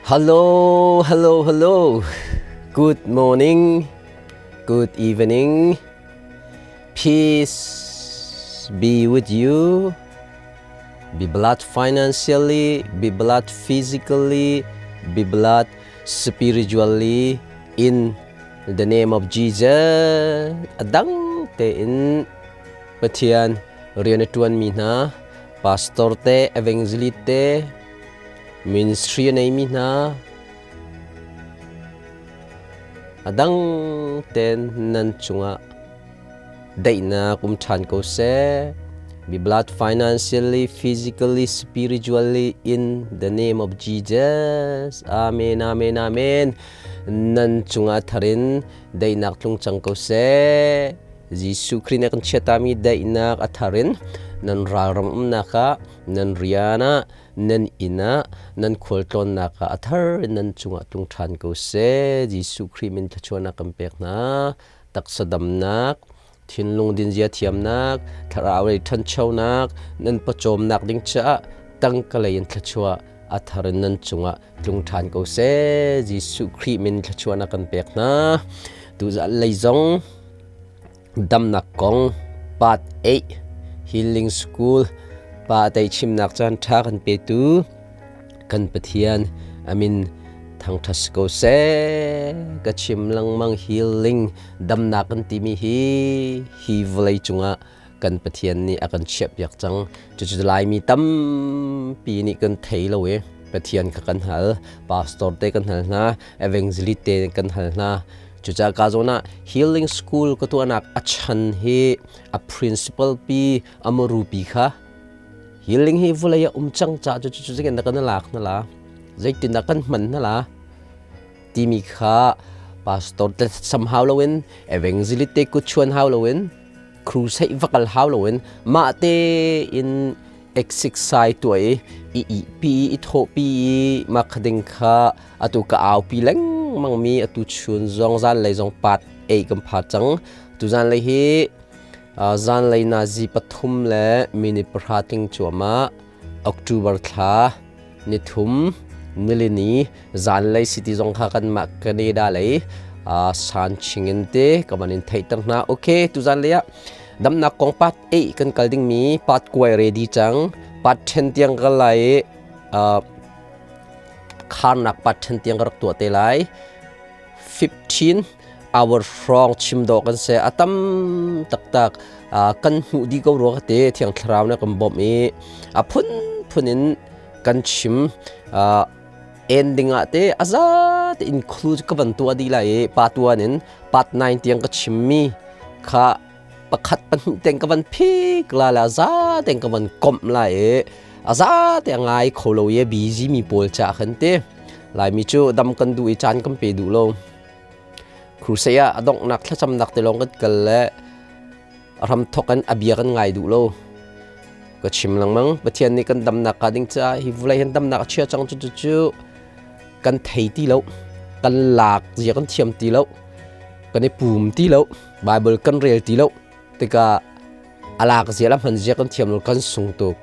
Hello, hello, hello. Good morning, good evening. Peace be with you. Be blessed financially, be blessed physically, be blessed spiritually in the name of Jesus. Adang tein Pathian rian a ṭuanmi hna, pastor te, evangelist te, ministry a neimi hna, a dang ten nan cungah daihnak um ṭhan ko seh. Be blessed financially, physically, spiritually in the name of Jesus. Amen, amen, amen. Nan cungah tharin daihnak tlung cang ko seh. Jesuh Khrih nih a kan chiatami daihnak a thar in nan ralram umnak ah, nan rian ah, nan inn ah, nan khualtlawnnak ah a thar in nan cungah tlung ṭhan ko seh. Jesuh Khrih min thluachuahnak kan pek hna. Taksa damnak, thinlung dinzia thiamnak, thlarau lei ṭhanchonak, nan pawcawmnak ding caah tangka lei in thluachuah a thar in nan cungah tlung ṭhan ko seh. Jesuh Khrih min thluachuahnak kan pek hna. Tuzan lei zong damnak kong part 8 Healing School pa tei chimnak caan ṭha kan petu kan Pathian amin thangṭhat si ko seh. Ka chim lengmang healing damnak kan timi hi hi vawlei cungah kan Pathian nih a kan chiahpiak cang. Cucu Laimi tampi nih kan thei lo i Pathian kha kan hal, pastor te kan hal hna, evangelist te kan hal hna. Cucaah ka zawn ah healing school ka tuahnak a chan hi a principal pi a muru pi kha healing hi vawlei ah um cang ca cu cu zeitin dah kan lak hna la, zeitin dah kan hman hna la timi kha pastor te sam hau loin evangelist te kut chuan hau loin crusade va kal hau loin mah tein exercise tuah i i ihpi i thawhpi i mah kha ding kha atu ka aupi lengmang mi atu chun zong zanlei zong part ei kan pha cang. Tu zanlei hi zanlei nazi 3 le minute 10 tling cuahmah October thla nithum nilini zanlei city zong kha kan mah Canada lei san chingin te ka van in theihter hna. Okay, tu zanlei ah damnak kong part 8 kan kal ding mi part kuai ready cang, part 10 tiang kal lai i kharnak part 10 tiang ka rak tuah te lai. 15 hour hrawng chim dawh kan si. A tam taktak kan hmuh dih ko rua ka ti. Thiang Thlarau nih kan bawmh i a phunphun in kan chim. Ending ah te a za te include ka van tuah dih lai i pa tuan in part 9 tiang ka chimmi kha pakhat pahnih teng ka van phik la le a za teng ka van komh lai i a za te a ngai kho lo i busy mi pawl ca khan te. Laimi cu dam kan duh i caan kan pe duh lo. Crusade ah a donghnak thlacamnak te lawng kan kal le ram thok in a bia kan ngai duh lo. Ka chim lengmang, Pathian nih kan damnak ka ding caah hi vawlei hin damnak a chia cang cu cu kan thei ti lo, kan lak zia kan thiam ti lo, kan i pum ti lo, Bible kan rel ti lo tikah a lak zia le hman zia kan thiam lo, kan sung tuk.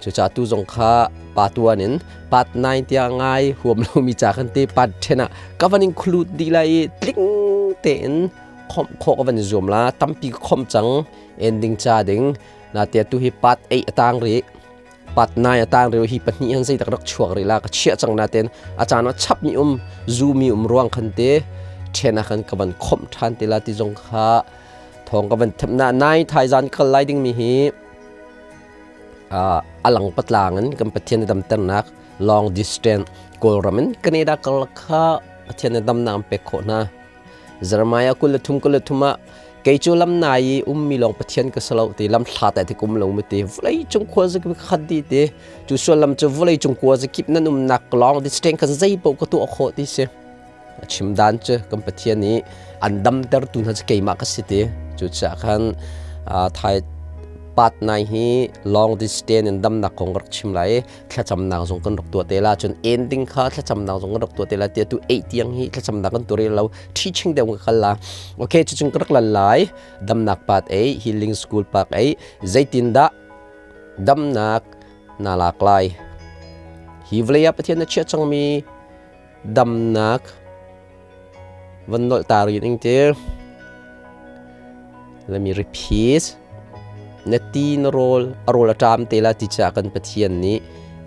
Cucaah tu zong kha pa tuan in part 9 tiang ngai huam lomi ca kan ti part 10 ah ka van include dih lai i tling tein khomh khawh ka van i zuam la. Tampi ka khomh cang ending ca ding na tia. Tu hi part 8 a tang rih, part 9 a tang rih. Hi pahnih han zei tak rak chuak rih la, ka chiah cang na ten a caan ah chap mi um zu mi um ruang khan te then ah khan ka van khomh than te la ti zong kha thong ka van thep na. Nai thaizan kal lai ding mi hi alang patlang in kan Pathian damternak long distance Kawlram in Canada karlak kha Pathian damnak an pek khawh hna. Jeremiah 23 23 ah kei cu lam nai i ummi lawng Pathian ka si lo ti, lam hla te kum lo mi ti, vawlei cung khua zakip khat di ti cu sullam cu vawlei cung khua zakip nan umnak long distance kan zei paoh ka tuah khawh ti si. A chim dan cu kan Pathian nih an damter tu hna cu keimah ka si ti. Cucaah khan thai part nai hi long distance in damnak kong rak chim lai, thlacamnak zong kan rak tuah te la, cun ending kha thlacamnak zong kan rak tuah te la tia. Tu eight tiang hi thlacamnak kan tuah lo, teaching deuh ka kal la. Okay, cucung ka rak lan lai. Damnak part 8, healing school part 8, zeitindah damnak na lak lai? Hi vawlei ah Pathian na chiah cangmi Damnak van nolh ta rin ing ti. Let me repeat. Na ti na rawl a rawl a ṭam te la ti caah kan Pathian nih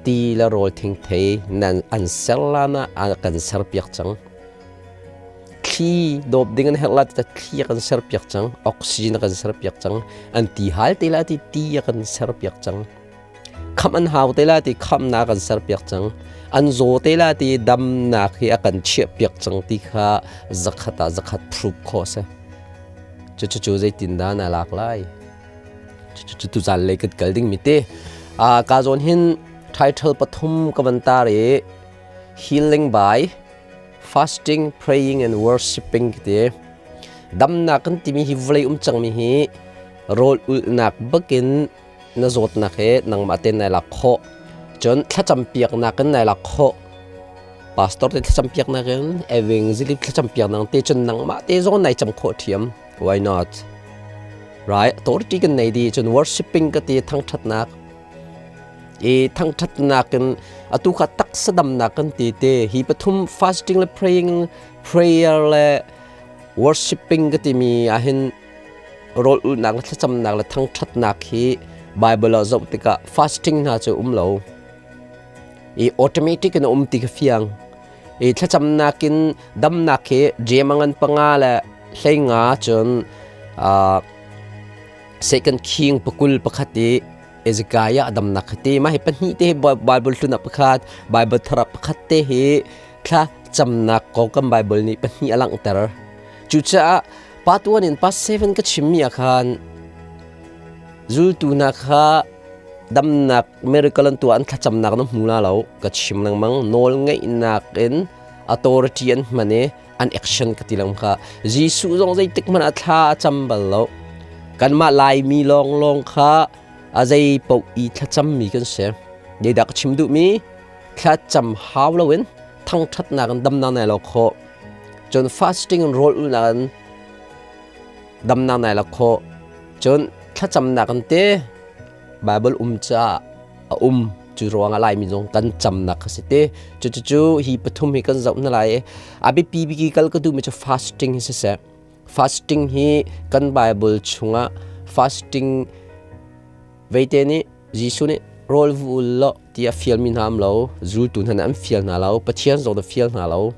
ti le rawl thingthei nan an ser la na a kan ser piak cang. Thli dawp ding an herh la ti thli a kan ser piak cang. Oxygen a kan ser piak cang. An ti hal te la ti ti a kan ser piak cang. Khamh an hau te la ti khamhnak kan ser piak cang. An zaw te la ti damnak hi a kan chiah piak cang ti kha zakhat ah zakhat proof khawh si. Cucu zeitindah na lak lai? Cucu tuzan lei kan kal ding mi te. Ka zawn hin title pathum ka van tar i healing by fasting, praying and worshiping ti. Damnak kan timi hi vawlei um cangmi hi rawl ulhnak bakin na zawtnak he nangmah tein nai lak khawh. Cun thlacam piaknak in nai lak khawh. Pastor te thlacam piaknak in evangelist thlacam piaknak te cun nangmah te zong nai cam khawh ṭhiam. Why not? Right? Authority kan nei di cun worshiping ka ti thangṭhatnak. I thangṭhatnak in atu kha taksa damnak kan ti te hi pathum fasting le praying prayer le worshiping ka timi ahhin rawl ulhnak le thlacamnak le thangṭhatnak hi Bible ah zoh tikah fasting hna cu um lo. I automatic in a um ti ka fiang. I thlacamnak in damnak hi jem a ngan panga le hleinga cun Second King pakul pakhat i Ezekiah a damnak kha ti. Mah hi pahnih te hi Bible hlun ah pakhat, Bible thar ah pakhat te hi thla camnak kong kan Bible nih pahnih a langhter. Cucaah part 1 in part 7 ka chimmi ah khan zultu hna kha damnak miracle an tuah an thlacamnak na hmu la lo ka chim lengmang nawl ngeihnak in authority an hman i an action ka ti lengmang kha Jesuh zong zeitik hmanh ah thla a cam bal lo kanmah Laimi lawnglawng kha a zei paoh i thlacammi kan si zeidah ka chim duhmi thlacam hau loin thangṭhatnak in damnak nai lo khawh cun fasting in rawl ulnak in damnak nai lo khawh cun thlacamnak in te Bible um caah a um cu ruangah Laimi zong kan camnak kha si te cu cu cu hi pathum hi kan zoh hna lai i a biapi bik i kal ka duhmi cu fasting hi siseh fasting hi kan Bible chungah fasting Veite nih Jesuh nih rawl vu ul law tiah fialmi hna um lo, zultu hna nih an fial hna lo, Pathian zong nih fial hna lo.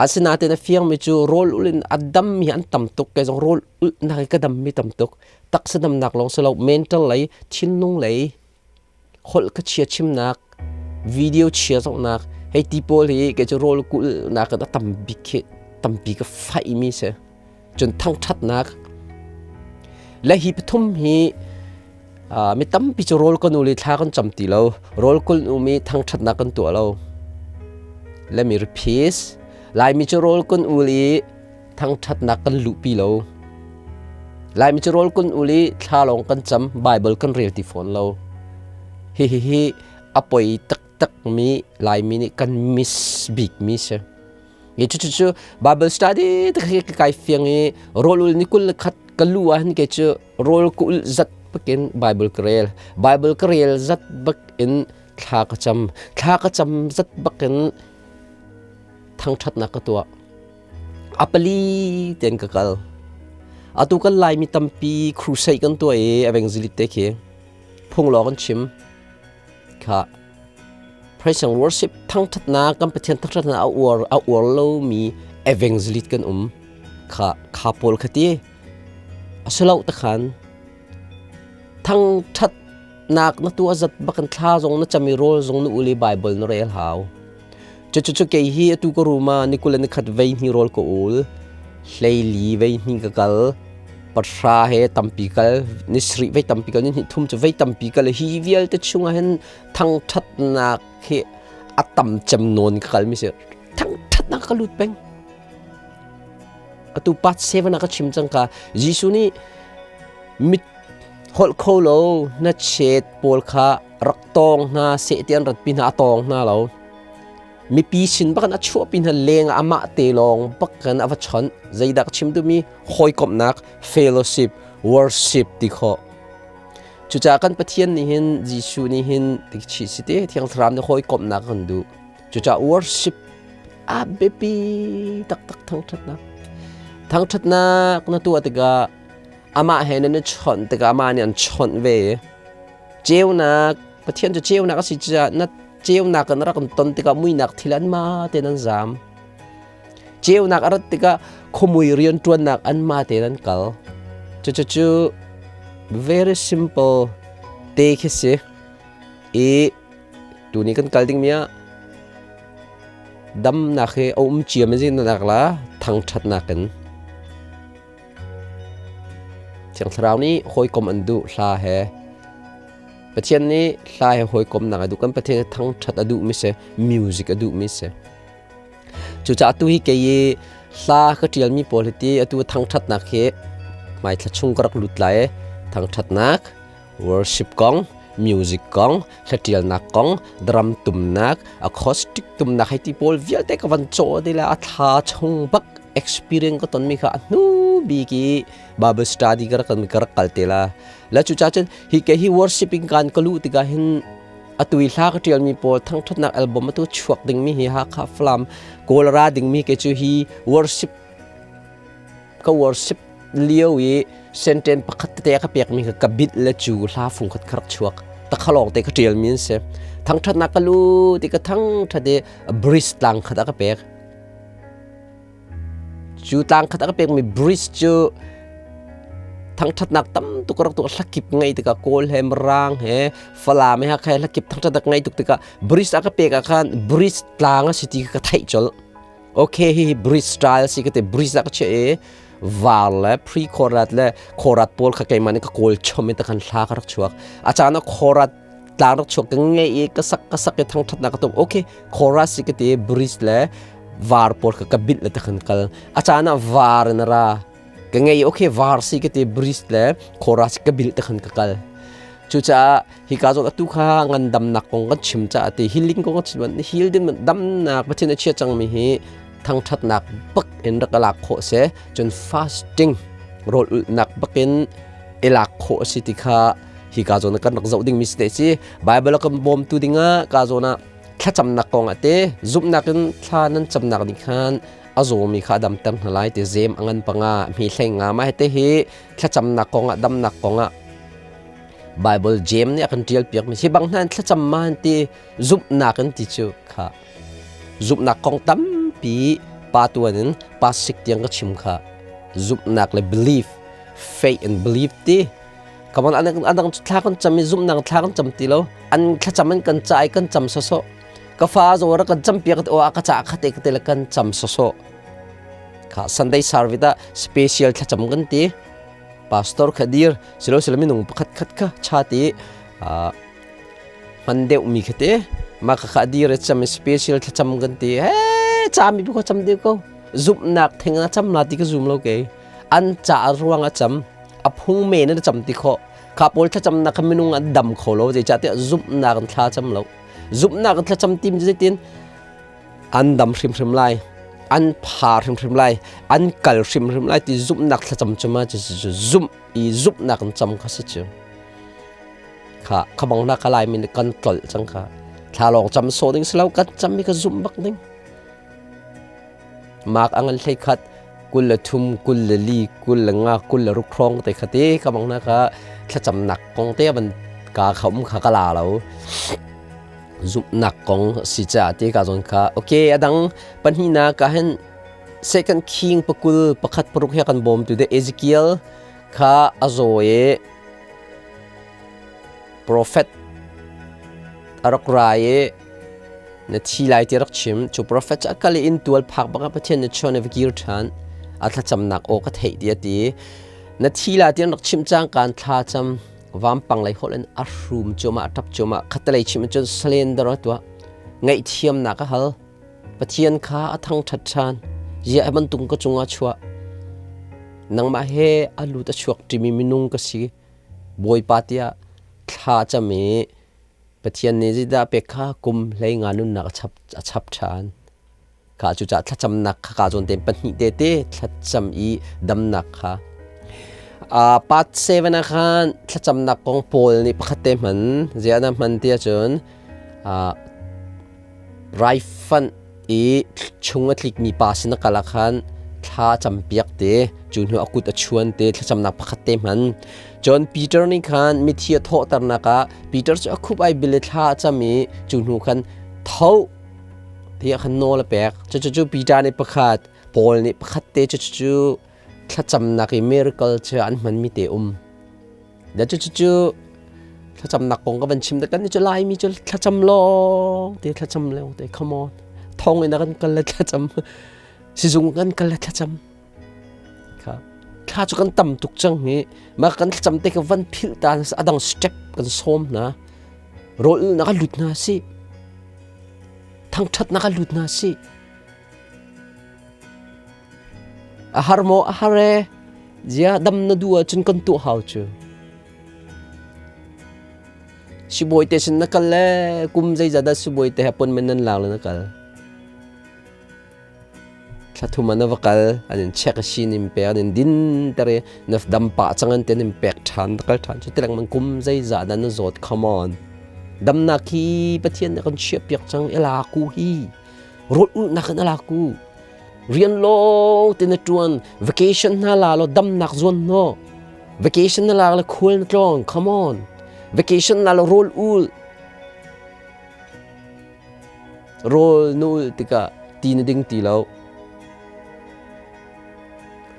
Asinain a fiangmi cu rawl ul in a dammi an tam tuk, kei zong rawl ulhnak i ka dammi tam tuk. Taksa damnak lawng si lo, mental lei, thinlung lei, holh ka chia chimnak, video chia zohnak, hei ti pawl hi kei cu rawl kulhnak in a tam bik hi tampi ka faihmi si. Cun thangṭhatnak le hi pathum hi mi tampi cu rawl kan ul i thla kan cam ti lo. Rawl kul um i thangṭhatnak kan tuah lo. Let me repeat. Laimi cu rawl kan ul i thangṭhatnak kan luhpi lo. Laimi cu rawl kan ul i thla lawng kan cam, Bible kan rel ti fawn lo. Hihi hi a poi taktakmi Laimi nih kan miss bikmi si. Cucu Bible study te khi ka kai fiang i rawl ul ni 21 ka lu ah hin kei cu rawl ka ulh zat bakin Bible ka rel. Bible ka rel zat bakin thla ka cam. Thla ka cam zat bakin thangṭhatnak ka tuah. A pali tein ka kal. Atu kan Laimi tampi crusade kan tuah i evangelist te khi phung lawng kan chim. Kha Praise and worship thangṭhatnak kan Pathian thangṭhatnak a uar lomi evangelist kan um kha kha pawl kha ti a si lo te khan thangṭhatnak na tuah zat bakin thla zong na cam i rawl zong na ul i Bible na rel hau. Cucu kei hi atu ka room ah ni 21 vei hnih rawl ka ul, 14 vei hnih ka kal, 10 he tampi kal, ni sarih vei tampi kal, ni hnih thum cu vei tampi kal. Hi vialte chungah hin thangṭhatnak hi a tam cem nawn ka kal mi si. Thangṭhatnak ka lut peng. Atu part 7 ah ka chim cang ka Jesuh nih mit holh kho lo na chet pawl kha rak tawng hna seh ti an rat pi hna a tawng hna lo. Mipi sin bakin a chuahpi hna leng ah amah te lawng bakin a va chawnh. Zeidah ka chim duhmi hawikomhnak, fellowship, worship ti khawh. Cucaah kan Pathian nih hin Jesuh nih hin ti si te Thiang Thlarau nih hawikomhnak kan duh. Cucaah worship. A biapi taktak thangṭhatnak. Thangṭhatnak na tuah tikah amah he nan i chawnh tikah amah nih an chawnh ve. Ceunak, Pathian cu ceunak a si caah na ceunak in rak ton tikah muinak thil anmah tein an zaam. Ceunak a rat tikah khuamui rianṭuannak anmah tein an kal. Cucu very simple te khi si. I tuni kan kal dingmi ah damnak hi a um cia mi nak la thangṭhatnak in Thiang Thlarau nih hawikom an duh hla he Pathian nih hla he hawikomnak a duh kan Pathian thangṭhat a duhmi si music a duhmi si. Cucaah atu hi kei i hla ka ṭialmi pawl hi ti atu thangṭhatnak hi hmaithla chung ka rak lut lai i thangṭhatnak, worship kong, music kong, hlaṭialnak kong, drum tumnak, acoustic tumnak hei ti pawl vialte ka van cawh dih le a thla chung bak experience ka tonmi kha a hnu bik i Bible study ka rak ka rak kal te la. La cucaah cun hi ke hi worshiping kan ka luh tikah hin atu i hla ka ṭialmi pawl thangṭhatnak album atu chuak dingmi hi Hakha Falam Kawlra dingmi ke cu hi worship ka worship lio i senten pakhat tete ka pekmi kha ka bit le cu hla fung khat kha rak chuak takhalawng te ka ṭialmi an si. Thangṭhatnak ka lu ti ka thangṭhat i bridge tlang khat a ka pek. Cu tlangkhat a ka pekmi bridge cu thangṭhatnak tam tuk rak tuah. Hlakip ngei tikah Kawl he Mirang he Falam he Hakha he hlakip thangṭhatnak ngei tuk tikah bridge a ka pek ah khan bridge tlang a si ti kha ka theih colh. Okay, hihi bridge style si ka ti. Bridge ah ka chiah i var le pre khorat le khorat pawl kha keimah nih ka kawl chom i takhan hla ka rak chuak. A caan ah khorat tlang rak chuak ka ngei i ka sak ka sak i thangṭhatnak ka tum. Okay, chorus si ka ti. Bridge le var pawl kha ka bilh le takhan kal. A caan ah var in ra ka ngei. Okay, var si ka ti. Bridge le chorus ka bilh takhan ka kal. Cucaah hika zawn atu kha ngandamnak kong kan chim caah ti healing kong kan chim, heal din damnak Pathian a chia cangmi hi thangṭhatnak bak in rak lak khawh se, cun fasting rawl ulhnak bakin i lak khawh a si ti kha hi ka zawn ah kan rak zoh dingmi si te si. Bible a kan bawmtu dingah ka zawn ah thlacamnak kong ah te zumhnak in thla nan camnak nih khan a zawmi kha a damter hna lai ti Zem a ngan 5 hmi hlei nga. Mah te hi thlacamnak kong ah, damnak kong ah Bible James nih a kan ṭial piakmi si bang hna thlacam ma ti zumhnak in ti cu kha zumhnak kong tampi pa tuan in pa sik tiang ka chim kha zumhnak le belief, faith and belief ti. Come on, adang thla kan cam i zumhnak thla kan cam ti lo. An thlacam in kan ca i kan cam sawsawh. Ka fa zo ra kan cam piak o ka ca khate ka te le kan cam sawsawh kha. Sunday service ah special thlacam kan ti. Pastor kha dir silo silo minung pakhat khat kha cha ti hman deuh mi kha te ma kha kha dir cam special thlacam kan ti. He ca mi ko cam deuh ko zumhnak theng a cam la ti ka zum lo ke. An ca ruang a cam a phung men in a cam ti khawh kha pawl thlacam nak kha minung an dam kho lo. Zeicahtiah zumhnak in thla cam lo. Zumhnak in thlacam tim zeitin an dam hrimhrim lai, an pha hrimhrim lai, an kal hrimhrim lai ti zumhnak thlacam cu ma cu zumh i zumhnak in cam kha si cu kha khabang na ka lai mi kan tlolh cang kha. Thla lawng cam so ding si lo, kan cam mi ka zumh bak ding. Mak angan 11 23 24 25 26 hrawng te kha te ka bang na kha thlacamnak kong te van ka kha um kha ka la lo. Zumhnak kong si ca te ka zon kha. Okay, adang pahnihnak ka hen Second King 21:6 he kan bawm tu de. Ezekiel kha a zaw i prophet a rak rai i na thi lai ti rak chim. Cu prophet cu a kal i inn tual phak bak ah Pathian na chawn i va kir ṭhan a thlacamnak aw ka theih ti a ti. Na thi la ti an rak chimh cang kan thla cam vampang lei holh in a hrum cuahmah, a ṭap cuahmah. Khattelei chim cun surrender a tuah, ngaihthiamnak a hal, Pathian kha a thangṭhat ṭhan. Ziah bantuk ka cungah chuah? Nangmah he a lut a chuak ṭimi minung ka si, Bawipa tiah thla cam i Pathian nih zeidah pek kha kum 15 nunnak a chap ṭhan kha. Cucaah thlacamnak kha kaa zawn tein pahnih te te thlacam i damnak kha part 7 ah khan thlacamnak kong Paul nih pakhat te hman ziah na hman ti ahcun raifanh. i chung a tlikmi pa sin a kal ah khan thla a campiak te, cu hnu a kut a chuan te, thlacamnak pakhat te hman. Cun Peter nih khan mithi a thawhternak ah Peter cu a khup ai bil i thla a cam i cu hnu khan tho tiah khan nawl a pek. Cucu Peter nih pakhat, Paul nih pakhat te cucu thlacamnak i miracle cu an hmanmi te um. Da cucu thlacamnak kong ka van chim da kan ni cu Laimi cu thlacam lawng te thlacam lawng te come on thong in kan kal le thlacam sizung kan kal le thlacam kha thla cu kan tam tuk cang hi ma kan thlacam te ka van philh ta adang step kan sawm hna rawl na ka lut hna si thangthat na ka lut hna si A har maw? A har ee. Zia dam na duh ahcun kan tuah hau cu. Sibawi te sin na kal le kum zeizat dah sibawi te he appointment nan lak le na kal. Thla thum ah na va kal, an in check a sin in pek, an in din ter i na dam pah cang an ti an in pek ṭhan, na kal ṭhan. Cu ti lengmang kum zeizah dah na zawt, come on. Damnak hi Pathian nih a kan chiahpiak cang, i la ku hi. Rawl ulhnak in a lak u. Rian lawng te na ṭuan. Vacation hna la law damnak zuan hnawh. Vacation na lak le khual na tlawng. Come on. Vacation la law rawl ul. Rawl na ul tikah ti na ding ti lo.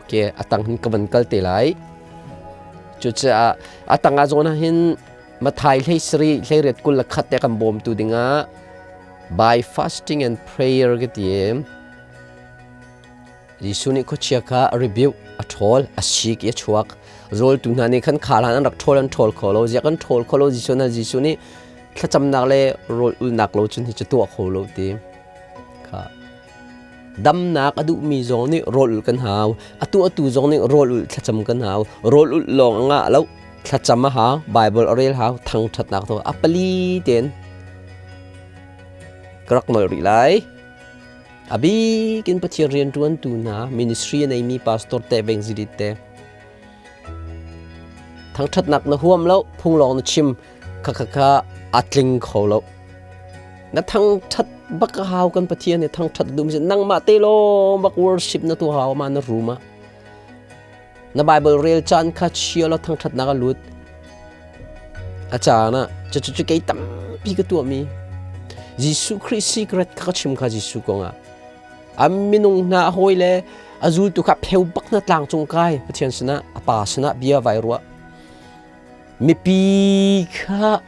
Okay, a tang hin ka van kal te lai. Cucaah a tang ah zawn ah hin Mathai hlei sarih hlei riat 21 te kan bawmtu dingah by fasting and prayer ka ti. Jesuh nih khuachia kha a rebuke, a ṭhawl, a sik i a chuak. Rawltu hna nih khan kha hlan an rak ṭhawl an ṭhawl kho lo. Ziah kan ṭhawl kho lo Jesuh na Jesuh nih thlacamnak le rawl ulnak lo cun hi cu tuah kho lo ti. Kha damnak a duhmi zong nih rawl ulh kan hau. A tuahtu zong nih rawl ulh thlacam kan hau. Rawl ulh lawng a ngah lo. Thlacam a hau, Bible a rel hau, thangṭhatnak to a pali tein ka rak nolh rih lai. A bik in Pathian rianṭuantu hna ministry a neimi pastor te evangelist te thangṭhatnak na huam lo, phung lawng na chim kha kha kha a tling kho lo. Na thangṭhat bak a hau kan Pathian nih thangṭhat dum si nangmah te lawng bak worship na tu hau ma na room ah. Na Bible rel caan kha chia law thangṭhatnak a lut. A caan ah cucu kei tampi ka tuahmi Jesuh Khrih secret kha ka chim kha Jesuh kongah. A minung hna a hawi le a zultu kha pheu bak hna tlang cung kai Pathian sinah a pa sinah bia vai ruah. Mipi kha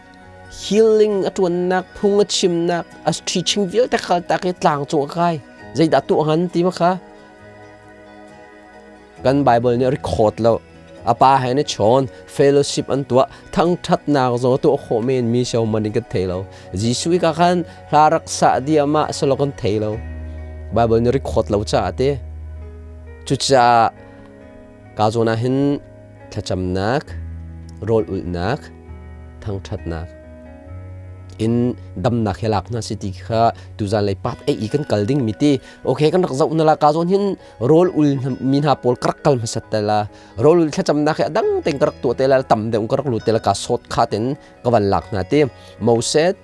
healing a ṭuannak phung a chimnak a teaching vialte kal tak i tlang cung a kai. Zeidah tuah ngan ti ma kha? Kan Bible nih record lo. A pa he ni chawn fellowship an tuah thangthatnak zong tuah khawh men mi sio man in kan thei lo. Jesuh i ka khan hla rak sah diam ah salo kan thei lo. Bible nih record lo caah te. Cucaah ka zawn ah hin thlacamnak, rawl ulhnak, thangṭhatnak in damnak he lak hna si ti kha tuzan lei pat ei i kan kal ding mi ti okay kan rak zoh na la ka zawn hin rawl ul mi hna pawl ka rak kal hmasat te la rawl ul thlacamnak he adang ten ka rak tuah te la tam deuh ka rak lut te la ka sawt kha ten ka van lak hna ti Moses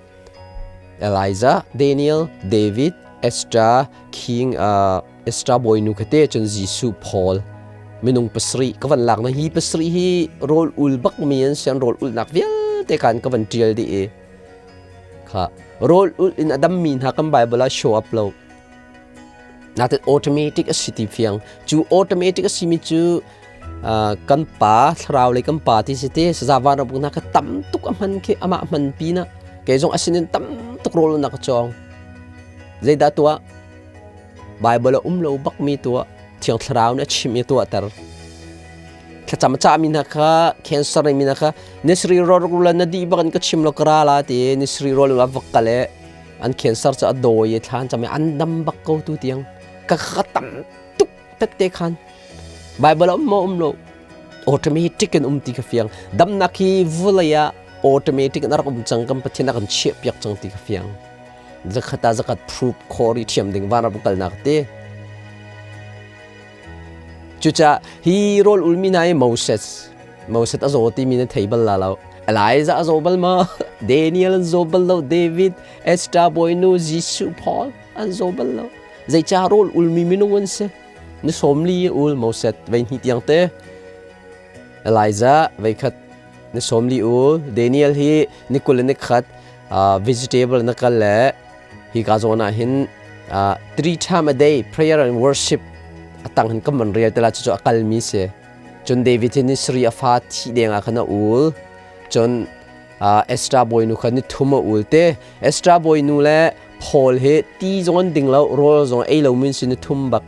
Elijah Daniel David Esther King Esther bawinu khate cun Jesuh Paul minung pasarih ka van lak na hi pasarih hi rawl ul bak mi an sian rawl ulnak vialte kan ka van tial dih i kha rawl ul in a dam mi hna kan Bible ah show up lo natin automatic a si ti fiang cu automatic a simi cu kan pa thlarau lei kan pa ti si te saza van ram na ka tam tuk a hman khi amah hman pi na kei zong asinin tam tuk rawl na ka cawng zeidah tuah Bible a um lo bak mi tuah Thiang Thlarau nih a chim i tuahter. Thlacam a cahmi hna kha cancer mi hna kha nisri rawl na dih bak in ka chim lo ka ra la ti nisri rawl a vak kal i an cancer cu a dawi i thla an cam i an dam bak ko tu tiang ka ka tam tuk tette khan Bible a um maw um lo automatic in um ti ka fiang damnak hi vulei ah automatic in a rak um cang kan Pathian a kan chiah piak cang ti ka fiang zakhat ah zakat proof khawri thiam ding vanram kalnak ti cucaah hi rawl ulmi hna hi Moses Moses a zaw timi na thei bal la lo Elijah a zaw bal ma Daniel an zaw bal lo David Esther bawinu Jesuh Paul an zaw bal lo. Zeicah rawl ulmi minung an si? Ni 40 ul Moses vei hnih tiang te. Elijah vei khat ni 40 ul. Daniel hi ni 20 ni khat vegetable na kal le hi ka zawn ah hin three time a day prayer and worship atang hin kan van rel te la cu a kalmi si. Cun David hi ni sari a fa thi deng ah khan a ul. Cun Esther bawinu kha ni thum a ul te. Esther bawinu le Paul hi ti zong an ding lo, rawl zong ei lo min si ni thum bak.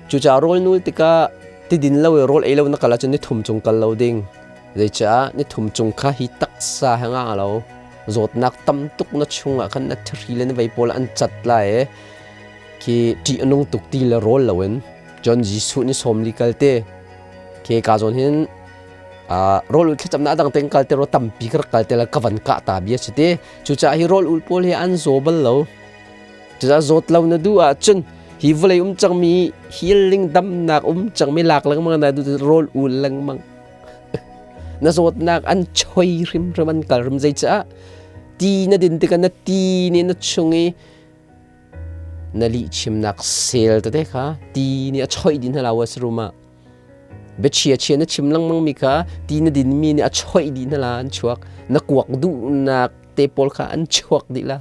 Cucaah rawl nul tikah ti din lo i rawl ei lo na kal ahcun ni thum cung kal lo ding. Zeicah ni thum cung kha hi taksa he nga lo. Zawtnak tam tuk na chungah khan na thari le na vei pawl an cat lai i khi ṭih a nung tuk ti le rawl loin John Jesuh ni 40 kal te khi ka zawn hin rawl ul thlacamnak dang teng kal te ro tampi ka rak kal te la ka van kah ta bia si te. Cucaah hi rawl ul pawl hi an zaw bal lo. Cucaah zawt lo na duh ahcun hi vawlei um cangmi healing damnak um cangmi lak lengmang na duh rawl ul lengmang na zawtnak an choi hrimhrim an kal hrim. Zeicah ti na din tikah na ti nih na chung i na lihchimnak sel tete kha ti nih a choih dih hna lo a si rum ah biachia chia na chim lengmang mi kha ti na din mi nih a choih dih hna la, an chuak. Na kuak duhnak te pawl kha an chuak dih la.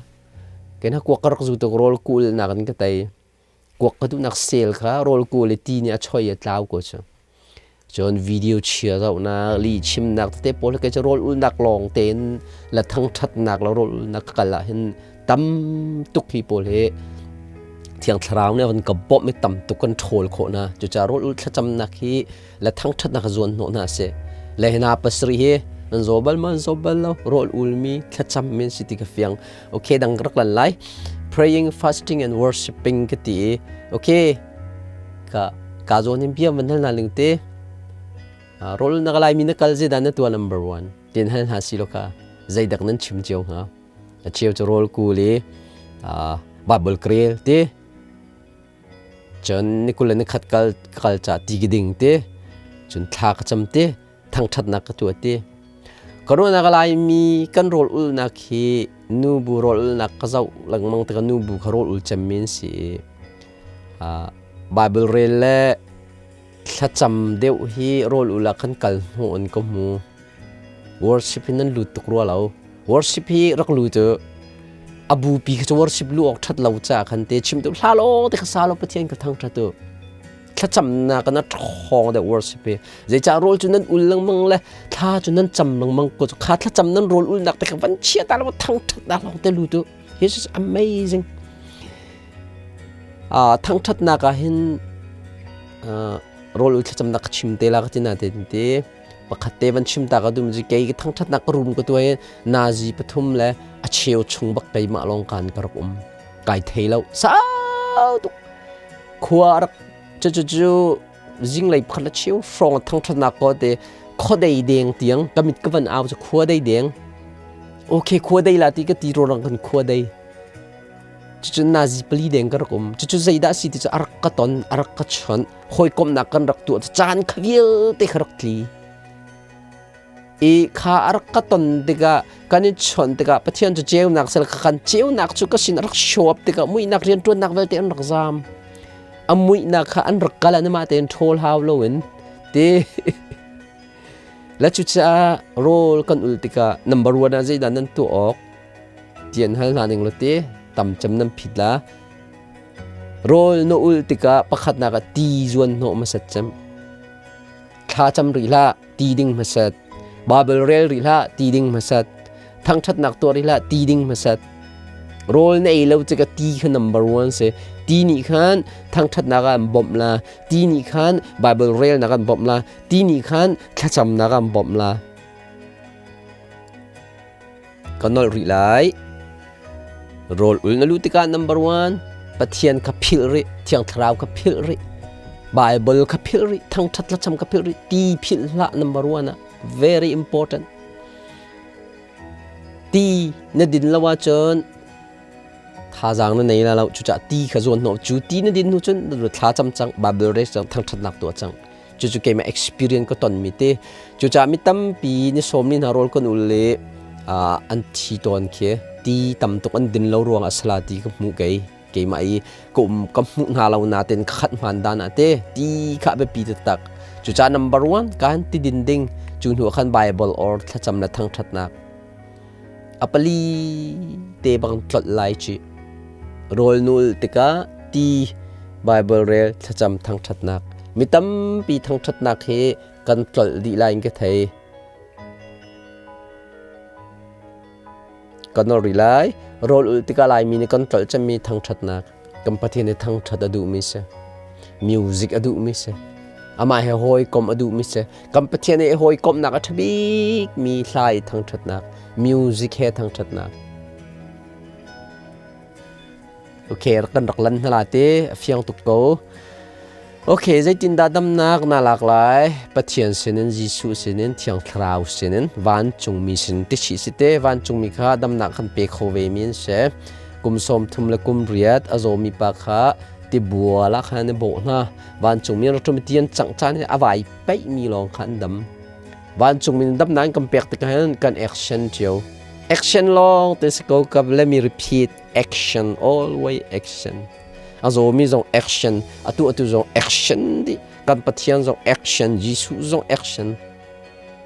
Kei na kuak ka rak zu tuk, rawl kul nak in ka tei. Kuak ka duhnak sel kha rawl kul i ti nih a choi a tlau ko cu. Cun video chia zohnak, lihchimnak tete pawl hi kei cu rawl ulnak lawng tein la thangṭhatnak la rawl ulnak ka kal ah hin tam tuk hi pawl hi Thiang Thlarau nih a van ka bawmh i tam tuk kan ṭhawl khawh hna. Cucaah rawl ul thlacamnak hi le thangṭhatnak a zuan hnawh hna a si. Le hna pasarih hi nan zaw bal ma, zaw bal lo, rawl ulmi thlacam min si ti ka fiang. Okay, dang rak lan lai. Praying, fasting and worshiping ka ti i okay, ka ka zawn in bia van hal na ling te. Rawl na ka lai mi na kal zeidah na tua number one tin hal hna si lo kha zeidak nan chim cio hnga? A cheu cu rawl kul i Bible krel ti, cun ni 21 kal kal ca ti ka ding ti, cun thla ka cam ti, thangṭhatnak ka tuah ti. Ka ruahnak Laimi kan rawl ulnak hi nubu rawl ulnak ka zoh lengmang tikah nubu kha rawl ul cemmi an si i Bible rel le thlacam deuh hi rawl ul ah kan kal hnawh in ka hmu. Worship hi nan lut tuk rua lo. Worship hi rak lu cu a bupi kha cu worship lu awk ṭhat lo caah khan te chim tu hla law te kha sa law Pathian ka thangṭhat u. Thlacamnak na ṭhawng deuh worship hi. Zeicah rawl cu nan ul lengmang le thla cu nan cam lengmang ko cu kha thlacam nan rawl ulnak te kha van chia ta lo thangṭhatnak lawng te lu tu. This is amazing. Thangṭhatnak ah hin rawl ul thlacamnak ka chim te la ka ti na te te pakhat te van chim ta ka dum ji kei ka thangṭhatnak ka rum ka tuai nazi pathum le a cheu chung bak keimah lawng kan ka rak um kai thei lo sau tuk khua rak cu cu cu zinglei pakhat le cheu hrawng thangṭhatnak ko te khuadei deng tiang ka mit ka van au cu khuadei deng okay khuadei la ti ka ti ro rang kan khuadei. Cucu nazi pali deng ka rak um. Cucu zeidah si ti cu a rak ka ton, a rak ka chawnh, hawikomhnak kan rak tuah caan kha vialte kha rak tli. I kha a rak ka ton tikah, kan i chawnh tikah Pathian cu ceunak sel kha kan ceunak cu ka sin a rak show up tikah muihnak rianṭuannak vialte an rak zaam. A muihnak kha an rak kal an mah tein ṭhawl hau loin ti. Le cucaah rawl kan ul tikah number one ah zeidah nan tuah awk ti an hal hna ning law ti tam cem nan phit la. Rawl na ul tikah pakhatnak ah ti zuan hnawh hmasat cem. Thla cam rih hlah, ti ding hmasat. Bible rel rih hlah, ti ding hmasat. Thangṭhatnak tuah rih hlah, ti ding hmasat. Rawl na ei lo tikah ti kha number one si. Ti nih khan thangṭhatnak ah an bawmh la. Ti nih khan Bible relnak an bawmh la. Ti nih khan thlacamnak an bawmh la. Ka nolh rih lai. Rawl ul na luh tikah number one, Pathian kha philh rih, Thiang Thlarau kha philh rih, Bible kha philh rih, thangṭhat thlacam kha philh rih, ti philh hlah number one ah. Very important. Ti na din lo ahcun thazaang na nei la lo. Cucaah ti kha zuan hnawh. Cu ti na din hnu cun thla cam cang, Bible rel cang, thangṭhatnak tuah cang. Cucu keimah experience ka tonmi te. Cucaah mi tampi ni 40 hna rawl kan ul le an thi tawn khi ti tam tuk an din lo ruangah sala ti ka hmuh kei. Keimah i ka um ka hmuh hna lo nain ka khat hmaan dan ah te ti kha biapi taktak. Cucaah number one kan ti din ding cu hnu ah khan Bible or thlacam le thangṭhatnak. A pali te bang tlolh lai ci. Rawl nul tikah ti Bible rel thlacam thangṭhatnak. Mi tampi thangṭhatnak hi kan tlolh dih lai in ka thei. Kan nor rih lai. Rawl ulh tikah Laimi nih kan tlolh cemmi thangṭhatnak. Kan Pathian nih thangṭhat a duhmi si. Music a duhmi si. Amah he hawikom a duhmi si. Kan Pathian he hawikomhnak a ṭha bikmi hla i thangṭhatnak. Music he thangṭhatnak. Okay, kan rak lan hna la te, a fiang tuk ko. Okay, zeitindah damnak na lak lai? Pathian sinin, Jesuh sinin, Thiang Thlarau sinin, vancungmi sin ti chih si te, vancungmi kha damnak kan pe kho ve mi an si. Kum 30 le kum 8 a zawmi pa kha tibual ah khan an i bawh hna. Vancungmi an rak ṭum i ti an cangh caan i a vai paihmi lawng kha an dam. Vancungmi in damnak an kan pek tikah hin kan action cio. Action lawng te si ko ka let me repeat action always action. A zawmi zong action, atu atu zong action dih. Kan Pathian zong action, Jesuh zong action.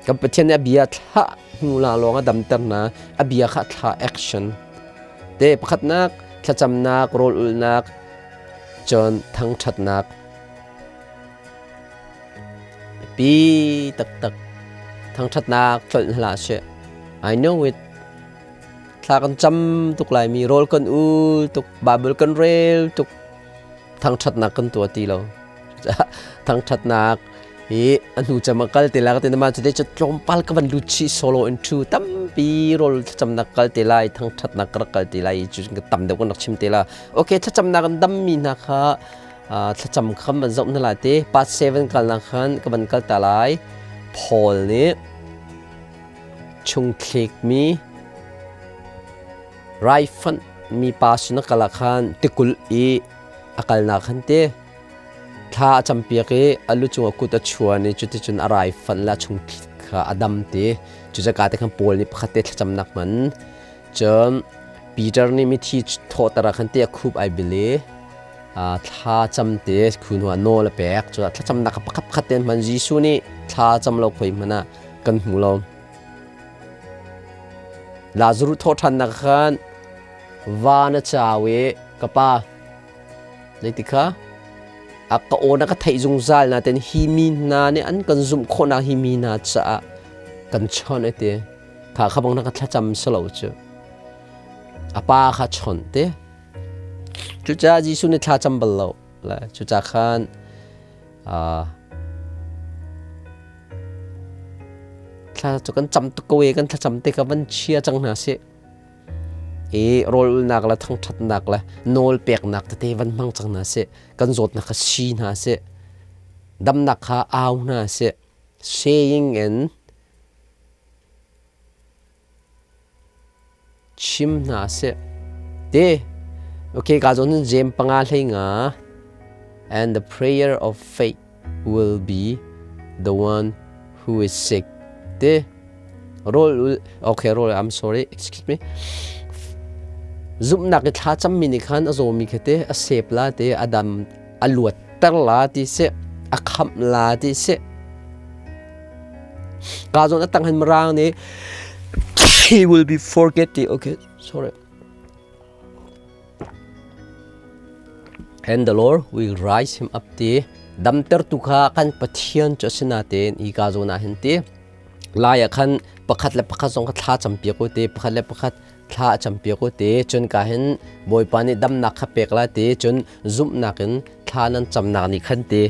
Kan Pathian nih a bia thlah hnu la lawng a damter na, a bia kha thla action. Te pakhatnak, thlacamnak, rawl ulhnak, cun thangṭhatnak. Pi taktak thangṭhatnak tlolh hlah seh. I know it. Thla kan cam tuk laimi, rawl kan ul tuk, Bible kan rel tuk, thangṭhatnak kan tuah ti lo. Thangṭhatnak hi a hnu cem a kal te lai ka ti na mah cuti cu tlawmpal ka van lut chih solo in ṭhu tampi rawl thlacamnak kal te lai thangṭhatnak ka rak kal te lai cu ka tam deuh kan rak chim te la. Okay, thlacamnak an dammi hna kha thlacam kham van zoh hna lai te. Part 7 kalnak khan ka van kal ta lai. Paul nih chungthlikmi raifanh mipa sin a kal ah khan tikulh i a kalnak khan te thla a campiak i a lu cungah kut a chuan i cuticun a raifanh le a chungthlik kha a dam ti. Cucaah te khan Paul nih pakhat te thlacamnak hman. Cun Peter nih mithi thawhter ah khan te a khup ai bil i thla cam te khu hnu ah nawl a pek. Cucaah thlacamnak kha pakhat pakhat te hman. Jesuh nih thla cam lo khoi hmanh ah kan hmu lo. Lazarus thawhṭhannak khan van a cau i ka pa zeiti kha a ka aw na ka theih zungzal nain hi mi hna nih an kan zumh khawhnak hi mi hna caah kan chawnh a ti. Kha kha bang na ka thlacam si lo cu. A pa kha chawnh te. Cucaah Jesuh nih thla cam bal lo. Cucaah khan Thla cu kan cam tuk ko i kan thlacam te kha van chia cang hna sih. I rawl ulnak le thangṭhatnak le nawl peknak tete van hmang cang hna sih. Kan zawtnak kha si hna sih. Damnak kha au hna sih. Saying in Chim hna seh. Te, okay, ka zawn Jeim 5 hlei 5. And the prayer of faith will be the one who is sick. Te, roll, okay, roll, I'm sorry, excuse me. Zumhnak i thla cammi nih khan a zawmi kha te a sep la te a dam a luatter la ti seh a khamh la ti seh Ka zawn a tang hin mirang nih he will be forgetting. Okay, sorry. And the Lord will rise him up ti damtertu kha kan Pathian cu a si natein hi ka zawn ah hin ti lai ah khan pakhat le pakhat zong kha thla campiak u ti pakhat le pakhat thla a campiak u ti cun ka hin Bawipa nih damnak kha pek la ti cun zumhnak in thla nan camnak nih khan ti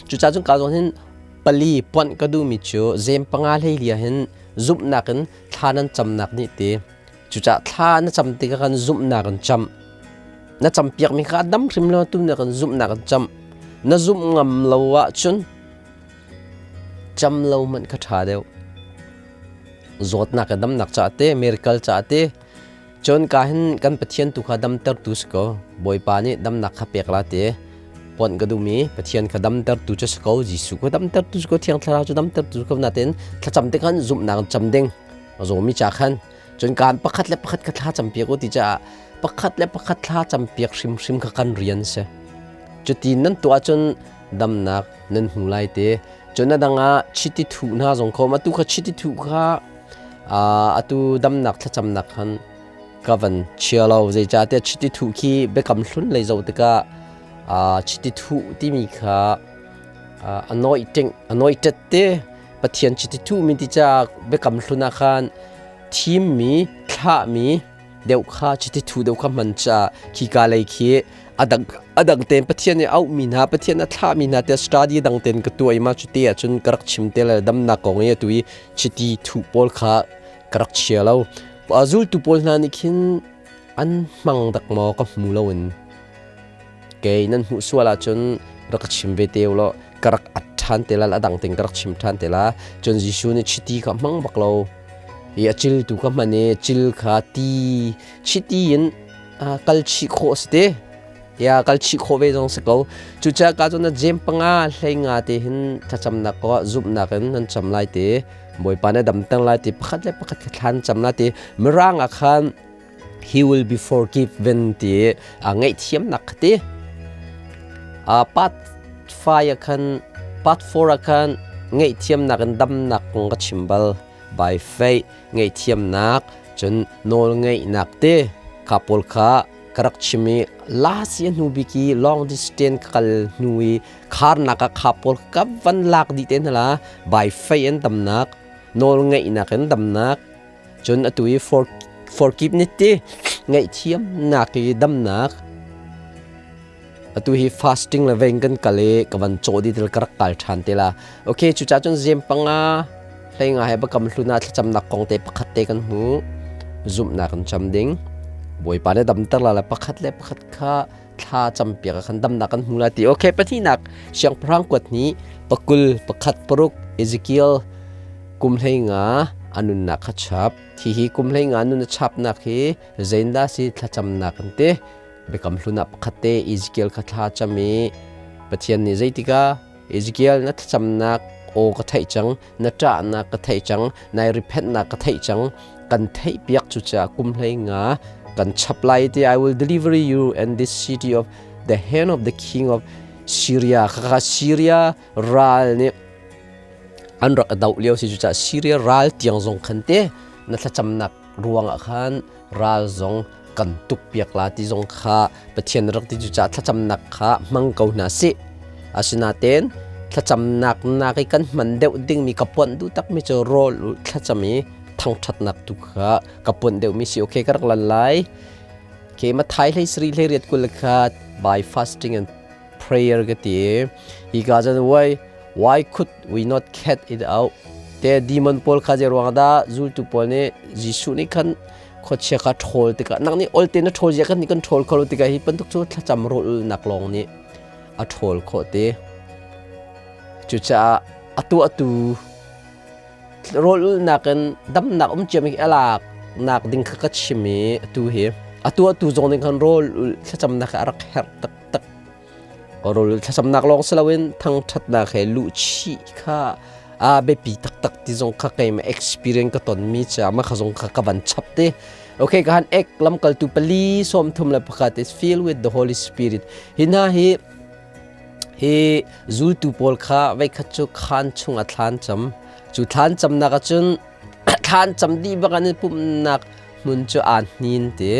cucaah cun ka zawn hin pali ponh ka duhmi cu zem 5 hleili ah hin zumhnak in thla nan camnak nih ti cucaah thla na cam tikah kan zumhnak in cam na campiakmi kha a dam hrim lo tu na kan zumhnak in cam na zumh ngam lo ahcun cam lo hmanh kha ṭha deuh zawtnak le damnak caah te miracle caah te Cun ka hin kan Pathian tu kha damtertu si ko. Bawipa nih damnak kha pek la ti. Ponh ka duhmi Pathian kha damtertu cu si ko, Jesuh kha damtertu si ko, Thiang Thlarau cu damtertu si ko natin thlacam te khan zumhnak in cam ding. A zawmi ca khan. Cun kaan pakhat le pakhat kha thla campiak u ti caah pakhat le pakhat thla campiak hrimhrim kha kan rian si. Cuti nan tuah ahcun damnak nan hmu lai te. Cun a dang ah chiti thuh hna zong kho atu kha chiti thuh kha atu damnak thlacamnak khan ka van chia lo. Zeicahtiah chiti thuh khi biakam hlun lei zoh tikah chiti thuh timi kha anointing anointed te Pathian chiti thuhmi ti caah biakam hlun ah khan thimmi thlahmi deuh kha chiti thu deuh kha hman caah khika lei khi a dang tein Pathian nih auhmi hna Pathian a thlahmi hna te study dang tein ka tuah i mah cuti ahcun ka rak chim te le damnak kong i atu i chiti thuh pawl kha ka rak chia lo. Zultu pawl hna nih khin an hmang dak maw ka hmu lo in kei nan hmuh sual ahcun rak ka chim ve te u law ka rak at ṭhan te la a dang ting ka rak chim ṭhan te la. Cun Jesuh nih chiti kha hmang bak lo i a cil tu kha hman i cil kha ti chiti in kal chih khawh si te ya kal chih khawh ve zong si ko. Cucaah ka cun jem panga hlei nga te hin thlacamnak ko zumhnak in nan cam lai te, Bawipa na damter lai ti, pakhat le pakhat kha thlan cam lai ti. Mirang ah khan "He will be forgiven" ti a ngaihthiamnak kha ti. Part 5 ah khan, part 4 ah khan ngaihthiamnak in damnak kong ka chim bal. By faith ngaihthiamnak, cun nawl ngeihnak te kha pawl kha ka rak chim i last i hnu bik i long distance ka kal hnu i kharnak ah kha pawl ka van lak dih te hna la. By faith in damnak, nawl ngeihnak in damnak, cun atu i forgiveness ti ngaihthiamnak i damnak. Atu hi fasting le veng kan kal i ka van cawh dih til ka rak kal ṭhan te la. Okay, cucaah cun zem panga hlei nga he bakam hlun ah thlacamnak kong te pakhat te kan hmu. Zumhnak kan cam ding. Bawipa nih damter la le pakhat le pakhat kha thla campiak ah khan damnak kan hmu la ti. Okay, pahnihnak Siangpahrang kuat hnih pakul pakhat paruk Ezekiel kum hlei nga a nunnak kha chap. Hi kum hlei nga nun a chapnak hi zeindah si? Thlacamnak kan ti. Biakam Hlun ah pakhat te Ezekiel kha thla cam i Pathian nih zeitikah Ezekiel, na thlacamnak aw ka theih cang, na ṭahnak ka theih cang, nai repentnak ka theih cang, kan theihpiak. Cucaah kum hlei nga kan chap lai ti. I will deliver you and this city of the hand of the king of Syria. Khakha Syria ral nih an rak doh lio si. Cucaah Syria ral tiang zong khan te na thlacamnak ruangah khan ral zong kan tuk piak la ti zong kha Pathian rak ti. Cucaah thlacamnak kha hmang ko hna sih. Asinain thlacamnak nak i kan hman deuh dingmi ka puanh duh takmi cu rawl thlacam i thangṭhatnak tu kha ka puanh deuhmi si. Okay, ka rak lan lai. Okay, Mathai hlei sari hlei riat kul kha by fasting and prayer ka ti. Hi ka cun why could we not get it out te? Demon pawl kha zei ruang dah zultu pawl nih Jesuh nih khan khuachia kha ṭhawl tikah nak nih olte na ṭhawl zia kan nih kan ṭhawl kho lo tikah hi bantuk cu thlacam rawl-ulnak lawng nih a ṭhawl khawh te. Cucaah atu atu rawl-ulnak in damnak um ciam hi a lak nak ding kha ka chim i atu hi atu atu zong nih khan rawl ul thlacamnak a rak herh taktak. Rawl thlacamnak lawng si loin thangṭhatnak he luhchih kha a biapi taktak ti zong kha keimah experience ka tonmi caah mah kha zong kha ka van chap te. Okay, ka han ek lamkaltu pali sawm thum le pakhat is filled with the Holy Spirit. Hi hna hi hi zultu pawl kha veikhat cu khaan chung a thlan cam. Cu thlan camnak ahcun thlan cam dih bak an i pumhnak hmun cu aa hnin ti.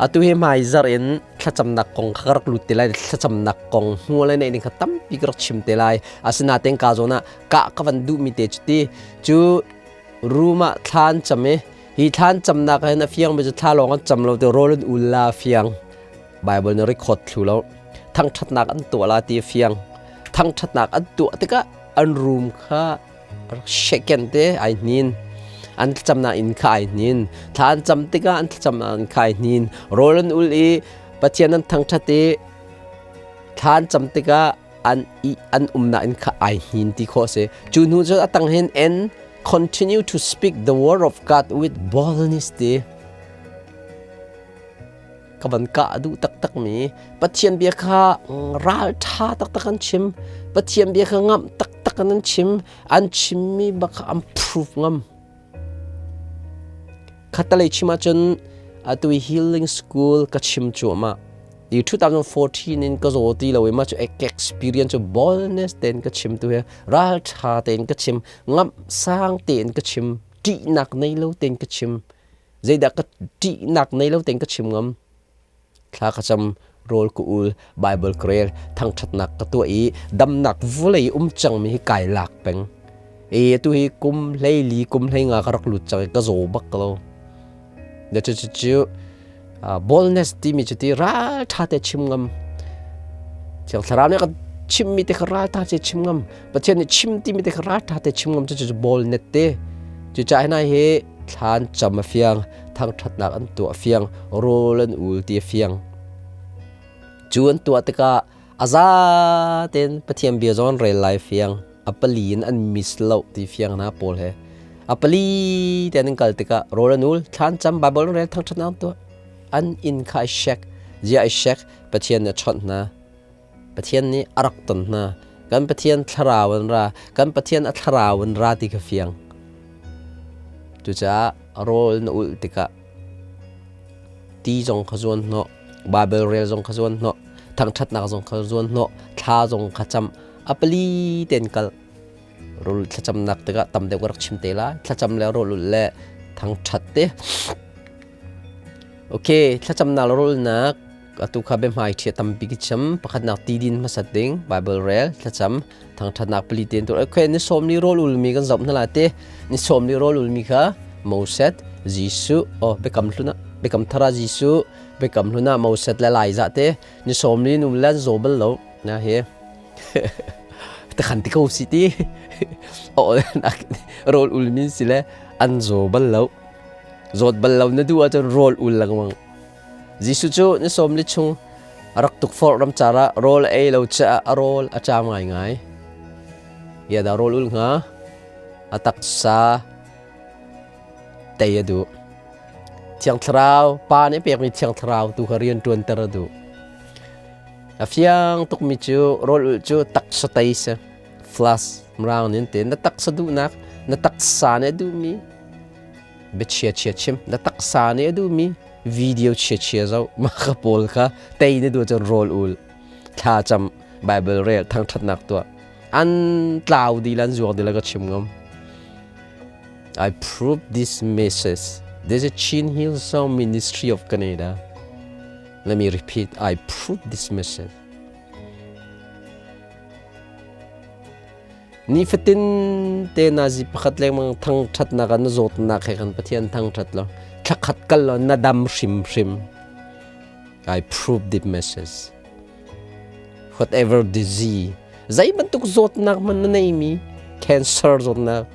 Atu hi hmaizarh in thlacamnak kong kha ka rak lut te lai. Thlacamnak kong hmual le neih ning kha tampi ka rak chim te lai. Asinain ka zawn ah kah ka van duhmi te cu ti cu room ah thla an cam i hi thla an camnak ah hin a fiangmi cu thla lawng an cam lo ti, rawl an ul la fiang. Bible nih record thlu lo. Thangṭhatnak an tuah la ti a fiang. Thangṭhatnak an tuah tikah an room kha shaken te ai hnin, an thlacamnak inn kha ai hnin. Thla an cam tikah an thlacamnak inn kha ai hnin. Rawl an ul i Pathian an thangṭhat i thla an cam tikah an i an umnak inn kha ai hnin ti khawh a si. Cu hnu cun a tang hin "and continue to speak the word of God with boldness" ti ka van kah duh taktakmi. Pathian bia kha ralṭha taktak an chim. Pathian bia kha ngamh taktak in an chim. An chimmi bak kha an proof ngam. Khattalei chim ahcun atu i healing school ka chim cuahmah. Ti 2014 in ka zaw ti lo i mah cu experience cu boldness tein ka chim tu hi ralṭha tein ka chim, ngamh sang tein ka chim, ṭihnak nei lo tein ka chim. Zeidah ka ṭihnak nei lo tein ka chim ngam. Thla ka cam, rawl ka ul, Bible ka rel, thangṭhatnak ka tuah i damnak vawlei um cangmi hi kai lak peng. E atu hi kum 14 kum 15 ka rak lut cang i ka zaw bak lo. Na cu cu cu boldness timi cu ti ralṭha te chim ngam. Thiang Thlarau nih kan chimmi te kha ralṭha te chim ngam. Pathian nih chim timi te kha ralṭha te chim ngam cu cu boldness te. Cucaah hna hi thlan cam a fiang, thangṭhatnak an tuah fiang, rawl an ul ti a fiang. Cu an tuah tikah a za tein Pathian bia zong an rel lai fiang. A pali in an miss lo ti fiang hna pawl he. A pali tein an kal tikah rawl an ul, thlan cam, Bible an rel, thangṭhatnak an tuah. An inn kha ai shek, zia ai shek, Pathian nih a chawnh hna. Pathian nih a rak ton hna. Kan Pathian thlarau an ra, kan Pathian a thlarau an ra ti kha fiang. Cucaah rawl na ulh tikah ti zong kha zuan hnawh, Bible rel zong kha zuan hnawh, thangṭhatnak zong kha zuan hnawh, thla zong kha cam, a pali tein kal. Rawl thlacamnak tikah tam deuh ka rak chim te lai. Thlacam le rawl ulh le thangṭhat te. Okay, thlacamnak le rawlnak atu kha biahmai ṭhia tampi ki chim. Pakhatnak ti din hmasat ding, Bible rel, thlacam, thangṭhatnak pali tein tuah. Okay, ni 40 rawl ulmi kan zoh hna lai te. Ni 40 rawl ulmi kha Moses, Jesuh, oh biakam hlun ah, biakam thar ah Jesuh, biakam hlun ah Moses le Elijah te. Ni 40 num le an zaw bal lo. Na hi. Takhan ti ko si ti. Oh, rawl ulmi si le an zaw bal lo. Zawt bal lo na duh ahcun rawl ul lengmang. Jesuh cu ni 40 chung a rak tukforh ramcar ah rawl a ei lo caah a rawl a ṭam ngaingai. Bia dah rawl ul hnga? A taksa tei a duh. Thiang Thlarau, Pa nih pekmi Thiang Thlarau tu kha rian ṭuanter a duh. A fiang tukmi cu rawl ulh cu taksa tei si. Flash mrang nin te na taksa duhnak, na taksa nih a duhmi biachia chia chim na taksa nih a duhmi video chia chia zoh mah ka pawl kha tei na duh cun rawl ul thla cam Bible rel thangṭhatnak tuah an tlau dih le an zuak dih le ka chim ngam. I prove this message. There's a Chin Hillsong Ministry of Canada. Let me repeat, I prove this message. Nifatin te nazi pakhat lengmang thangṭhatnak ah na zawtnak he khan Pathian thangṭhat law thlakhat kal law na dam hrimhrim. I prove this message. Whatever disease, zei bantuk zawtnak hmanh na neimi, cancer zawtnak,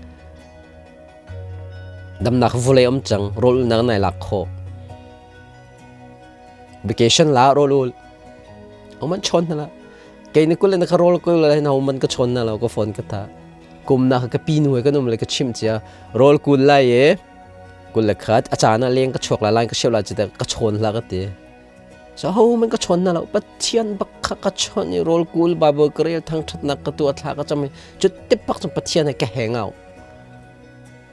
damnak vawlei um cang, rawl ulnak nai lak khawh. Vacation la rawl ul. Oman chawn hna la. Kei ni kul na ka rawl kul la na man ka chawn na lo ka phone ka ta. Kum na ka pi nu he kan um le ka chim cia. Rawl kul lai e kul le khat a caan ah leng ka chuak la lai ka siau la chite ka chawn la ka ti. So ho man ka chawn na lo Pathian bak kha ka chawn i rawl kul Bible ka rel thangthatnak ka tu a thla ka cham i cu te pak cun Pathian he ka hang out.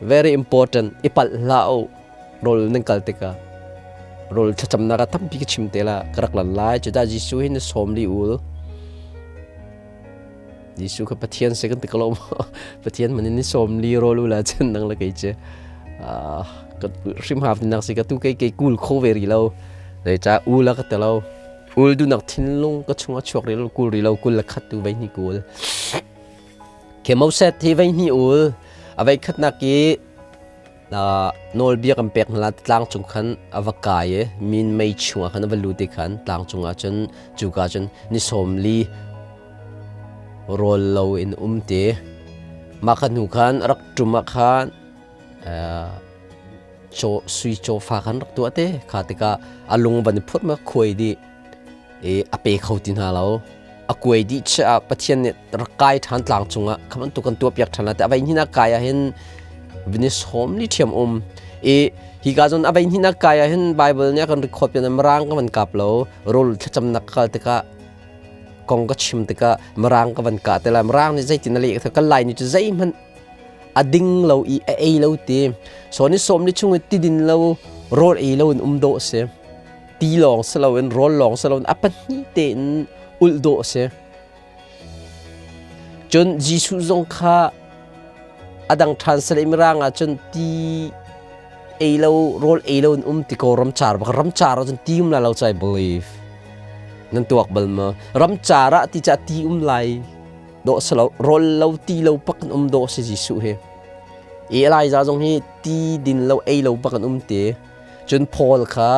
Very important i palh hlah u. Rawl nan kal tikah rawl thlacamnak ah tampi ka chim te la ka rak lan lai. Cudah Jesuh hi na 40 ul. Jesuh kha Pathian si kan ti ko lo maw? Pathian man in ni 40 rawl ul ah cun nang le kei cu ka hrim haf nak si ka tu kei kei kul kho ve ri lo. Zeicah ul a ka ti lo. Ul duhnak thinlung ka chung a chuak ri lo kul ri lo kul le khat tu vei hni kul. Ke Moses hi vei hni ul a vei khatnak i nawlbia kan pek hna tlang cung khan a va kai i minmei chungah khan a va lut i khan tlang cungah cun cuka cun ni 40 rawl lo in um ti. Mah kha hnu khan rak ṭum ah khan caw sui cawfa khan rak tuah te kha tikah a lung van i phut ma khuai dih i a pe kho ti hna lo. A kuai dih chiah ah Pathian nih rak kai ṭhan tlang cungah kha bantuk kan tuahpiak ṭhan lai te a vei hnin ah kai ah hin vini 40 ṭhiam um i hi ka zon a vei hnin ah kai ah hin Bible nih a kan record pian mirang ka van kap lo rawl thlacamnak ka kal tikah kong ka chim tikah mirang ka van kah te lai mirang nih zeitin a leh ka lai ni cu zeihmanh. A ding lo i a ei lo ti. So ni sawm ni chung i ti din lo rawl ei lo in um dawh si. Ti lawng si loin rawl lawng si loin a pahnih tein ulh dawh si. Cun Jesuh zong kha a dang ṭhan sal i Mirang ah cun ti ei lo rawl ei lo in um ti ko ramcar bak ramcar ah cun ti um lai lo cu I believe. Nan tuak bal maw? Ramcar ah ti ca ti um lai dawh si lo rawl lo ti lo pak in um dawh si Jesuh hi. Elijah zong hi ti din lo ei lo bak in um te. Cun Paul kha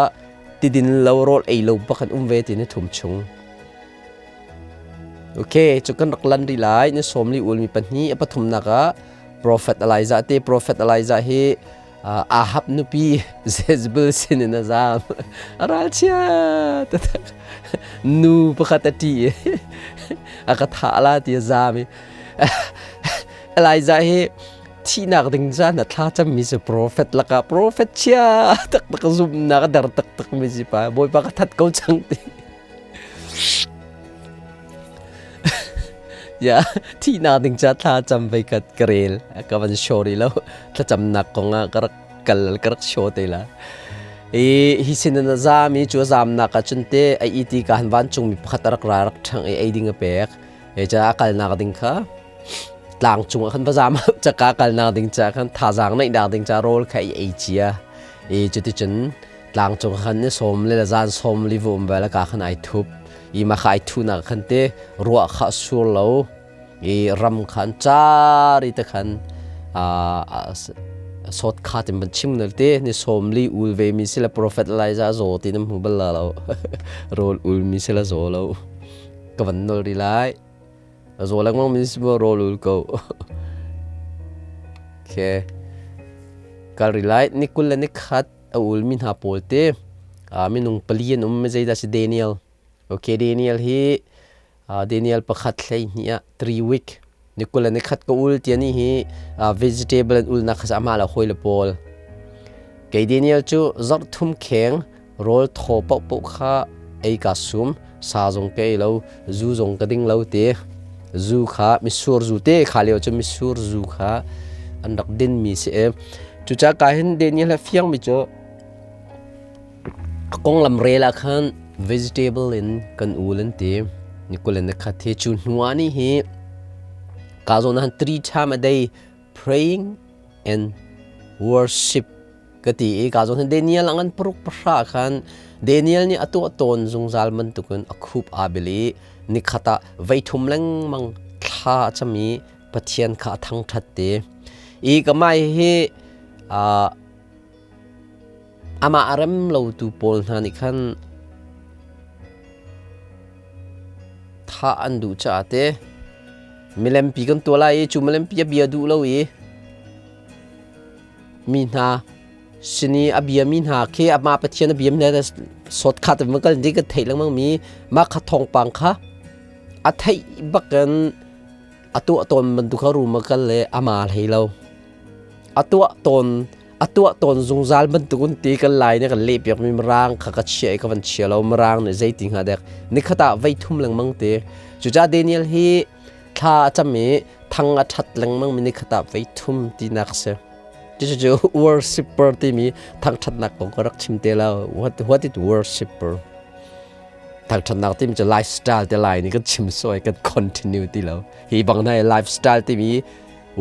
ti din lo rawl ei lo bak in um ve ti ni thum chung. Okay, cu kan rak lan rih lai. Ni sawmli ulmi pahnih a pathumnak ah Prophet Elijah te Prophet Elijah hi Ahab nupi Jezebel sin in a zaam. A ralchia taktak. Nu pakhat a ṭih i a ka thah la ti a zaam i Elijah hi thihnak ding caan a thla cammi si prophet lakah prophet chia taktak zumhnak a der taktak mi si pa Bawipa ka that ko cang ti. Ya, thihnak ding ca thla cam vei kat ka rel ka van show rih lo. Thlacamnak kong ah ka rak kal ka rak show te la. I hi sin in a zam i cu a zamnak ah cun te a iti ka han vancung mi pakhat a rak ra rak ṭhang i ei ding a pek. E ca a kalnak ding kha tlang cung ah khan va zam caka kalnak ding ca khan thazaang neihnak ding ca rawl kha i ei cia. I cuticun tlangcung khan ni sawm le zan sawm li vu um ve le ka khan ai thup i ma kha ai thu nak khan te ruah kha sur lo i ram khan cari te khan sot kha tin ban chim nal te ni sawm li ul ve mi sila prophet Elijah zo ti nam hu bal la lo rol ul mi sila zo lo ka van nol ri lai zo lengmang mi si rol ul ko okay kal ri lai ni kul le ni khat a ulmi hna pawl te minung pali an um zeidah si Daniel okay Daniel hi Daniel pakhat hlei hnih ah 3 week ni kul ni khat ka ul tia ni hi vegetable an ulnak kha ama la hoi le pawl kei Daniel cu zarh thum kheng rawl thaw paoh paoh kha ei ka sum sa zong ka ei lo zu zong ka ding lo te zu kha misur zu te kha lio cu misur zu kha an rak din mi si e cuca ka hin Daniel he fiang mi cu a konglam rel ah khan vegetable in kan ul an ti ni kul in khat hi cu hnu ah ni hi ka zawn han three time a day praying and worship ka ti i ka zawn Daniel ang an paruk pahra khan Daniel nih a tuah tawn zungzal bantukin a khup aa bil i nikhat ah voi thum lengmang thla a cam i Pathian kha a thangṭhat te i ka mai hi amah a rem lotu pawl hna nih khan thah an duh caah te milempi kan tuah lai i cu milempi a bia duh lo i mi hna sin i a biami hna khi amah Pathian a biam hna sawt khat in kal di kan theih lengmang mi mah kha thawngpang kha a theih bakin a tuah tawn bantuk kha rum a kal le ama hlei lo a tuah tawn a tuah tawn zungzal bantuk in ti kan lai ne kan leh piak mi mirang kha ka chia i ka van chia lo mirang nih zeiti hnga dek nikhat ah vei thum lengmang te cucaah Daniel hi thla a cam i thang a ṭhat lengmang mi nikhat ah vei thum tinak si cucu worshipper timi thangṭhatnak kong ka rak chim te lo what is worshipper thangṭhatnak timi cu lifestyle te lai nih kan chim sawi kan continue ti lo hi bang hna lifestyle timi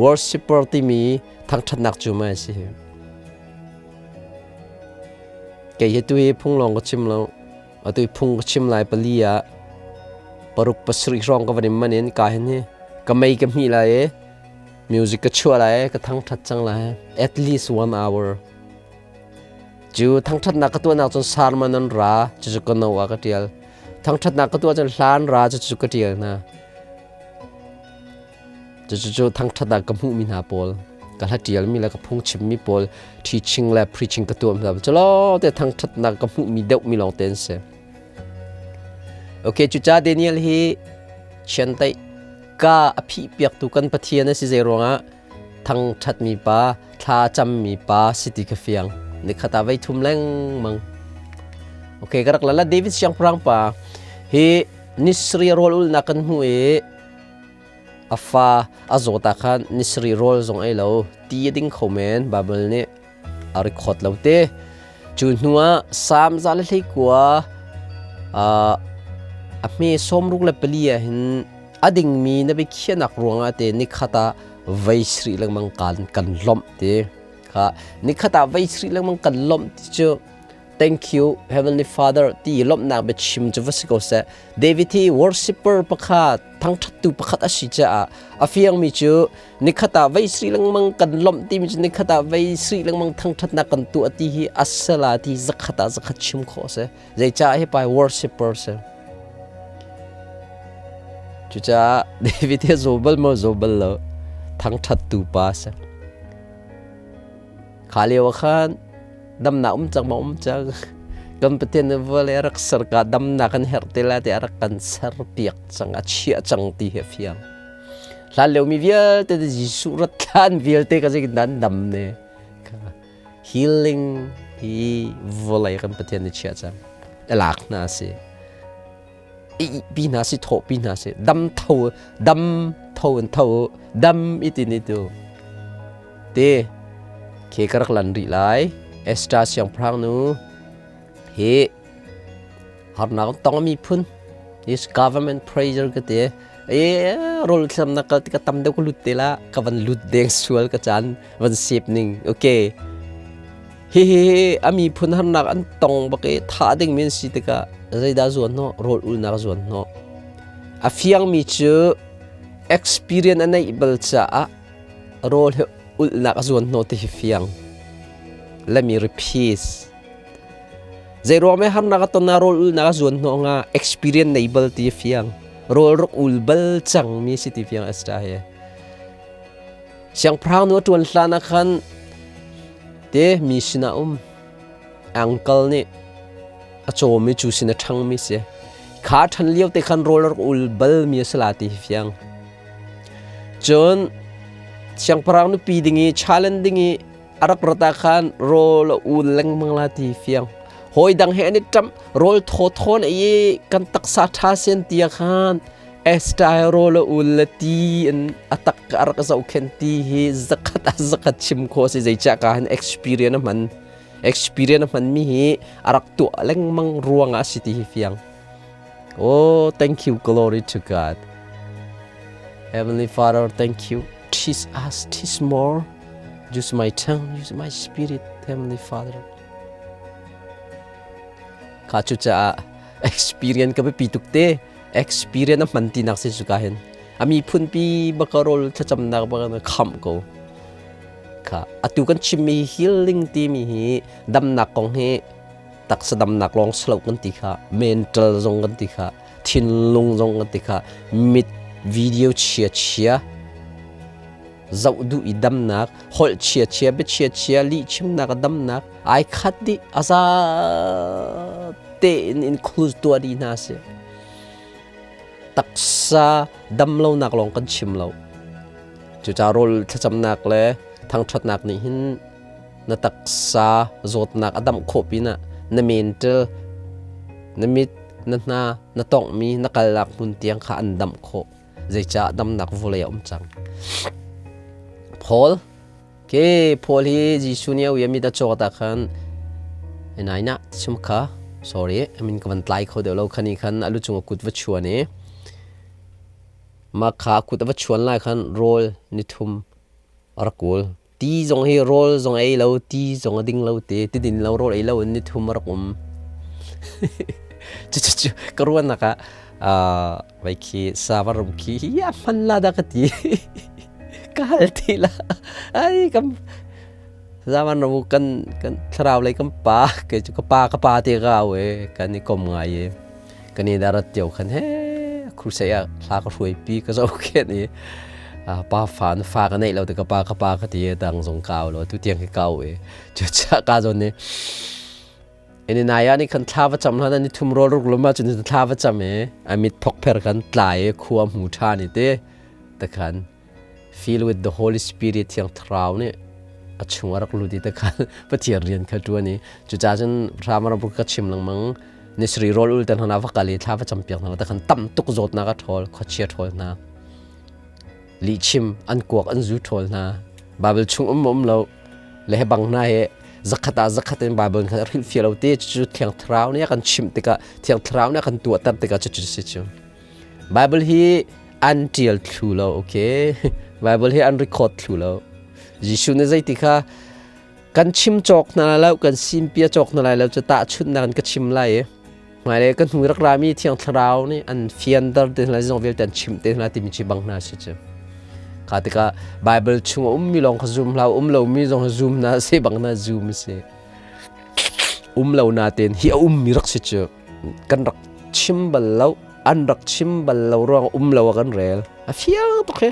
worshipper timi thangṭhatnak cu ma si kei hi tu hi phung lawng ka chim lo atu hi phung ka chim lai pali ah paruk pasarih hrawng ka van in man in ka hin hi ka mei ka hmih lai i music ka chuah lai ka thangṭhat cang lai at least one hour cu thangṭhatnak ka tuahnak cun sarman an ra cucu ka no ah ka ṭial thangṭhatnak ka tuah cun hlan ra cucu ka ṭial hna Cucu thangṭhat ah ka hmuhmi hna pawl ka hla ṭialmi le ka phungchimmi pawl teaching le preaching ka tuah hna cu lawngte thangṭhatnak ka hmuhmi deuhmi lawngte an si. Okay, cucaah Daniel hi chiandeih ka a phih piaktu kan Pathian a si zei ruangah thangṭhatmi pa, thla cammi pa si ti ka fiang. Nikhat ah voi thum lengmang. Okay, ka rak lala David siangpahrang pa hi nisri rawl ulnak kan hmu i. A fa a zawt ah khan ni sarih rawl zong ei lo, ti a ding kho men, Baibal nih a record lo te. Cu hnu ah Salm 119 a hme 64 ah hin a dingmi na biakhiahnak ruangah te nikhat ah voi sarih lengmang kan kan lawmh ti. Kha nikhat ah voi sarih lengmang kan lawmh ti cu thank you Heavenly Father ti lawmhnak biachim cu va si ko seh. David hi worshipper pakhat, thangṭhattu pakhat a si caah a fiangmi cu nikhat ah vei sri lengmang kan lawmh timi cu nikhat ah vei sri lengmang thangṭhatnak kan tuah ti hi a sala ti zakhat ah zakhat chim khawh a si. Zeicah hi pa worshipper si. Cucaah David hi zaw bal maw zaw bal lo thangṭhattu pa si. Kha lio ah khan damnak um cang ma um cang kan Pathian nih vawlei a rak ser ka damnak kan herh te lai tiah a rak kan ser piak cang a chiah cang ti hi a fiang. Hlan lio mi vialte Jesuh rat hlan vialte ka zeitin dah an dam ne. Healing hi vawlei kan Pathian nih chiah cang. Lak hna si. Pi hna si thawh pi hna si dam tho dam tho in tho dam itin itu te ke ka rak lan rih lai Esther siangpahrang nu hi harnak tong mi phun is government pressure ka te e rol thlam na ka ka tam deuh ka lut te la ka van lut deng sual ka chan van sep ning okay Hihi a miphun harnak an tong bak i thah dingmi an si tikah zeidah zuan hnawh? Rawl ulnak zuan hnawh. A fiangmi cu experience a neih bal caah rawl hi ulhnak a zuan hnawh ti hi fiang. Let me repeat. Zeiruang mei harnak a ton ah rawl ulhnak a zuan hnawh nga experience nei bal ti fiang. Rawl rak ul bal cangmi si ti fiang Esther hi. Siangpahrang nu a ṭuan hlan ah khan te mi sinah um uncle nih a cawmi cu sin a ṭhangmi si. Kha ṭhan lio te khan rawl a rak ul balmi a si la ti hi fiang. Cun siangpahrang nupi ding i challenge ding i a rak rat ah khan rawl a ul lengmang la ti fiang. Hawi dang he an i ṭamh rawl thawthawn ei i kan taksa ṭha sen ti ah khan Esther rawl a ul le ti in a tak a rak zohkhenh ti hi zakhat ah zakhat chim khawh a si zeicah ka hin experience a hman experience a hmanmi hi a rak tuah lengmang ruangah a si ti hi fiang. Oh, thank you, glory to God. Heavenly Father, thank you. Teach us, teach more. Use my tongue, use my spirit, Heavenly Father. Kha cu caah experience ka biapi tuk te. Experience a hman tinak si cu ka hin. A miphun pi baka rawl thlacamnak baka na khamh ko. Kha atu kan chimmi healing timi hi damnak kong hi taksa damnak lawng si lo kan ti kha mental zong kan ti kha thinlung zong kan ti kha mit video chia chia zoh duh i damnak holh chia chia bia chia chia lih chimnak a damnak ai khat dih aza tein include tuah dih hna si taksa dam lonak lawng kan chim lo cuca rawl thlacamnak le thangṭhatnak nih hin na taksa zawtnak a damh khawh pinah na mental na mit na hna na tonghmi na kalnak hmun tiang kha an damh khawh zeicah damnak vawlei a um cang Paul ke Paul hi Jesuh nih a ui mit a cawt ah khan enai na chim kha sorry amin ka van tlai kho deuh lo khani khan alu cung a kut va chuan i ma kha kut a va chuan lai khan rawl ni thum a rak kawl Ti zong hi rawl zong ei lo, ti zong a ding lo te, ti din lo rawl ei lo in ni thum a rak um. Cucu ka ruahnak ah vai khi sa va rum khi hi a hman la dah ka ti. Ka hal ti la. Ai kam zaman ram kan kan thlarau lei kan pa ke cu ka pa ka pa te ka au e kan i kom ngai e kan i darat tio khan he crusade ah hla ka hruai pi ka zo khen i pa fa na fa ka neih lo te ka pa ka pa ka ti dang zong kau lo tu tiang hi kau e chu cha ka zon ni ini naya ni khan thla va cham hlan ni thum rol ruk loma chun thla va cham e amit phok pher kan tlai e khua mu tha ni te ta khan fill with the Holy Spirit thiang thlarau nih a chung a rak lut i ta khan Pathian rian kha ṭuan i cucaah cun hram ka chim lengmang nisri rawl ul tan hna va kal i thla va campiak hna ta khan tam tuk zawtnak a ṭhawl khuachia ṭhawl hna. Lihchim an kuak an zu ṭhawl hna. Bible chung um um lo le he bang hna he zakhat ah zakhat in Bible kha hrilhfiah lo te cucu Thiang Thlarau nih a kan chimh tikah Thiang Thlarau nih a kan tuahter tikah cucu si cu. Bible hi an ṭial thlu lo, okay? Bible hi an record thlu lo. Jesuh nih zeiti kha kan chim cawk hna lai lo, kan simpia cawk hna lai lo cu tahchunhnak in ka chim lai i hmailei kan hnu rak rami Thiang Thlarau nih an fianter te hna zong vialte an chimh te hna timi cu bang hna si cu. Kha tikah Bible chung a ummi lawng kha zum hlah, um lomi zong zum hna si bang hna zum si. Um lo natein hi a ummi rak si cu kan rak chim bal lo, an rak chim bal lo ruang um lo ah kan rel. A fiang tuk hi.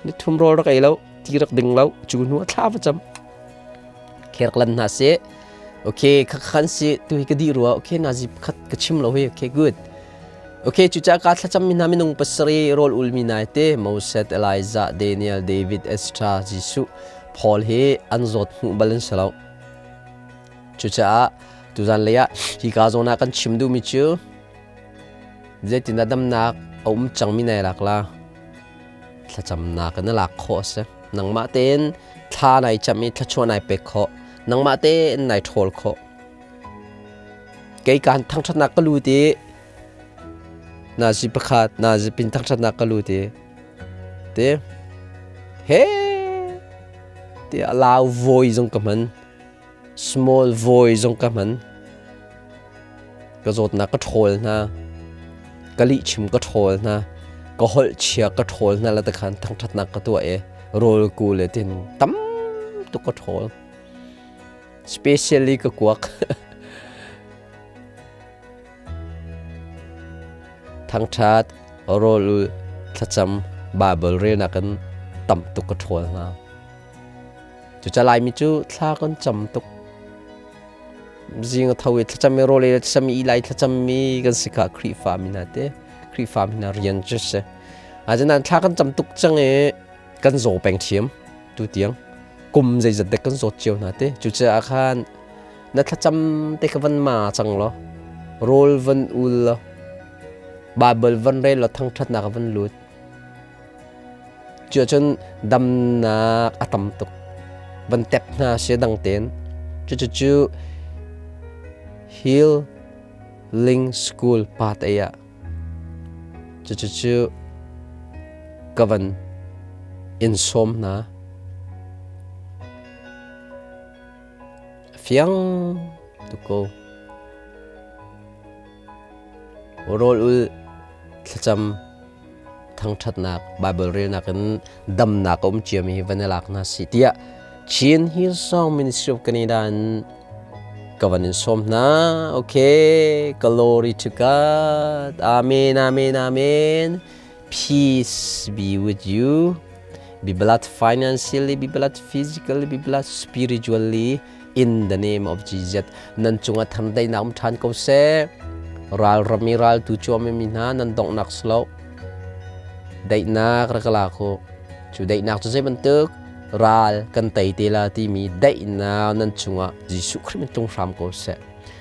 Ni thum rawl rak ei lo, ti rak ding lo, cu hnu a thla va cam. Kher lan hna seh. Okay, kha khan si tu hi ka di rua. Okay, nazi khat ka chim lo hi. Okay, good. Okay, cucaah ka thlacam mi hna minung pasarih rawl ulmi nai te Moses, Elijah, Daniel, David, Esther, Jesuh, Paul hi an zawt hmuh bal an si lo. Cucaah tuzan lei ah hi ka zawn ah kan chim duhmi cu zeitindah damnak a um cangmi nai lak la thlacamnak in na lak khawh a si. Nangmah tein thla nai cam i thluachuah nai pek khawh. Nangmah tein nai ṭhawl khawh. Kei kaan thangṭhatnak ka lut i nazi pakhat nazi pin thangṭhatnak ka lut i te he tiah lau voi zong ka hman small voi zong ka hman ka zawtnak ka ṭhawl hna ka lihchim ka ṭhawl hna ka holh chia ka ṭhawl hna la takhan thangṭhatnak ka tuah i rawl ku le tin tam tuk ka ṭhawl Specially ka kuak. Thangṭhat, rawl ul, thlacam, Bible relnak in tam tuk ka ṭhawl hna. Cuca Laimi cu thla kan cam tuk. Zing a tho i thlacam i rawl ei thlacam i lai thlacam mi kan si kha Khrihfa mi hna te. Khrihfa mi hna rian cu si. Asinain thla kan cam tuk cang i kan zaw peng ṭhiam tu tiang kum zeizat dek kan zawt cio hna te cucaah khan na thlacam te kha van ma cang law rawl van ul law Bible van rel law thangṭhatnak van lut cuahcun damnak a tam tuk van tep hna sia dang ten cucu healing school pa te ah Cucucu ka van in sawm hna. A fiang tuk ko. Rawl ul thlacam thangṭhatnak Bible relnak in damnak a um ciami hi van i lak hna sih tiah Chin Hillsong Ministry of Canada in ka van in sawm hna. Okay, glory to God. Amen, amen, amen. Peace be with you. Be blessed financially, be blessed physically, be blessed spiritually in the name of Jesus. Nan cungah thamdaihnak um ṭhan ko seh. Ral rami ral tu cuami mi hna nan donghnak slo. Daihnak rak la ko. Cu daihnak cu zei bantuk ral kan tei te la timi daihnak nan cungah Jesuh Khrih min tlung hram ko seh.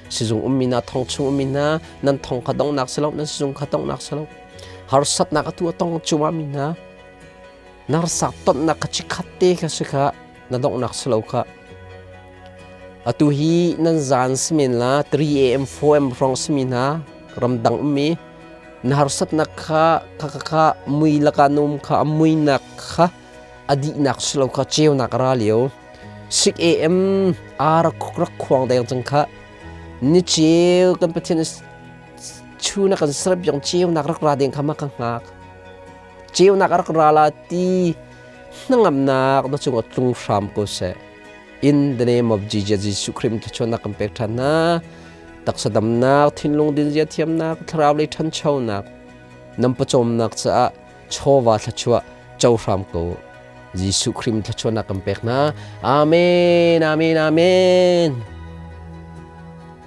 Sizung ummi hna, thong chung ummi hna, nan thong kha donghnak si lo, nan sizung kha donghnak si lo. Harsatnak atu a tong cungah mi hna, narsak tonnak kha chikkhat te kha si kha na donghnak si lo kha. Atu hi nan zan simen la 3 am 4 am hrawng simi hna ramdang ummi na harsatnak kha kha kha kha mui laka na um kha a muinak kha a dihnak si lo kha ceunak a ra lio 6 am a rak rak khuang deng cang kha ni ceu kan Pathian chuna kan serap yong ceunak rak ra ding kha ma ka hngak ceunak rak ra la ti hnangamnak na cungah tlung hram ko seh in the name of Jesus Jesuh Christ thluachuahnak kan pek ṭhan hna taksa damnak thinlung dinzia thiamnak thlarau lei ṭhanchonak nan pawcawmnak caah chawva thluachuah co hram ko Jesuh Christ thluachuahnak kan pek hna amen amen amen.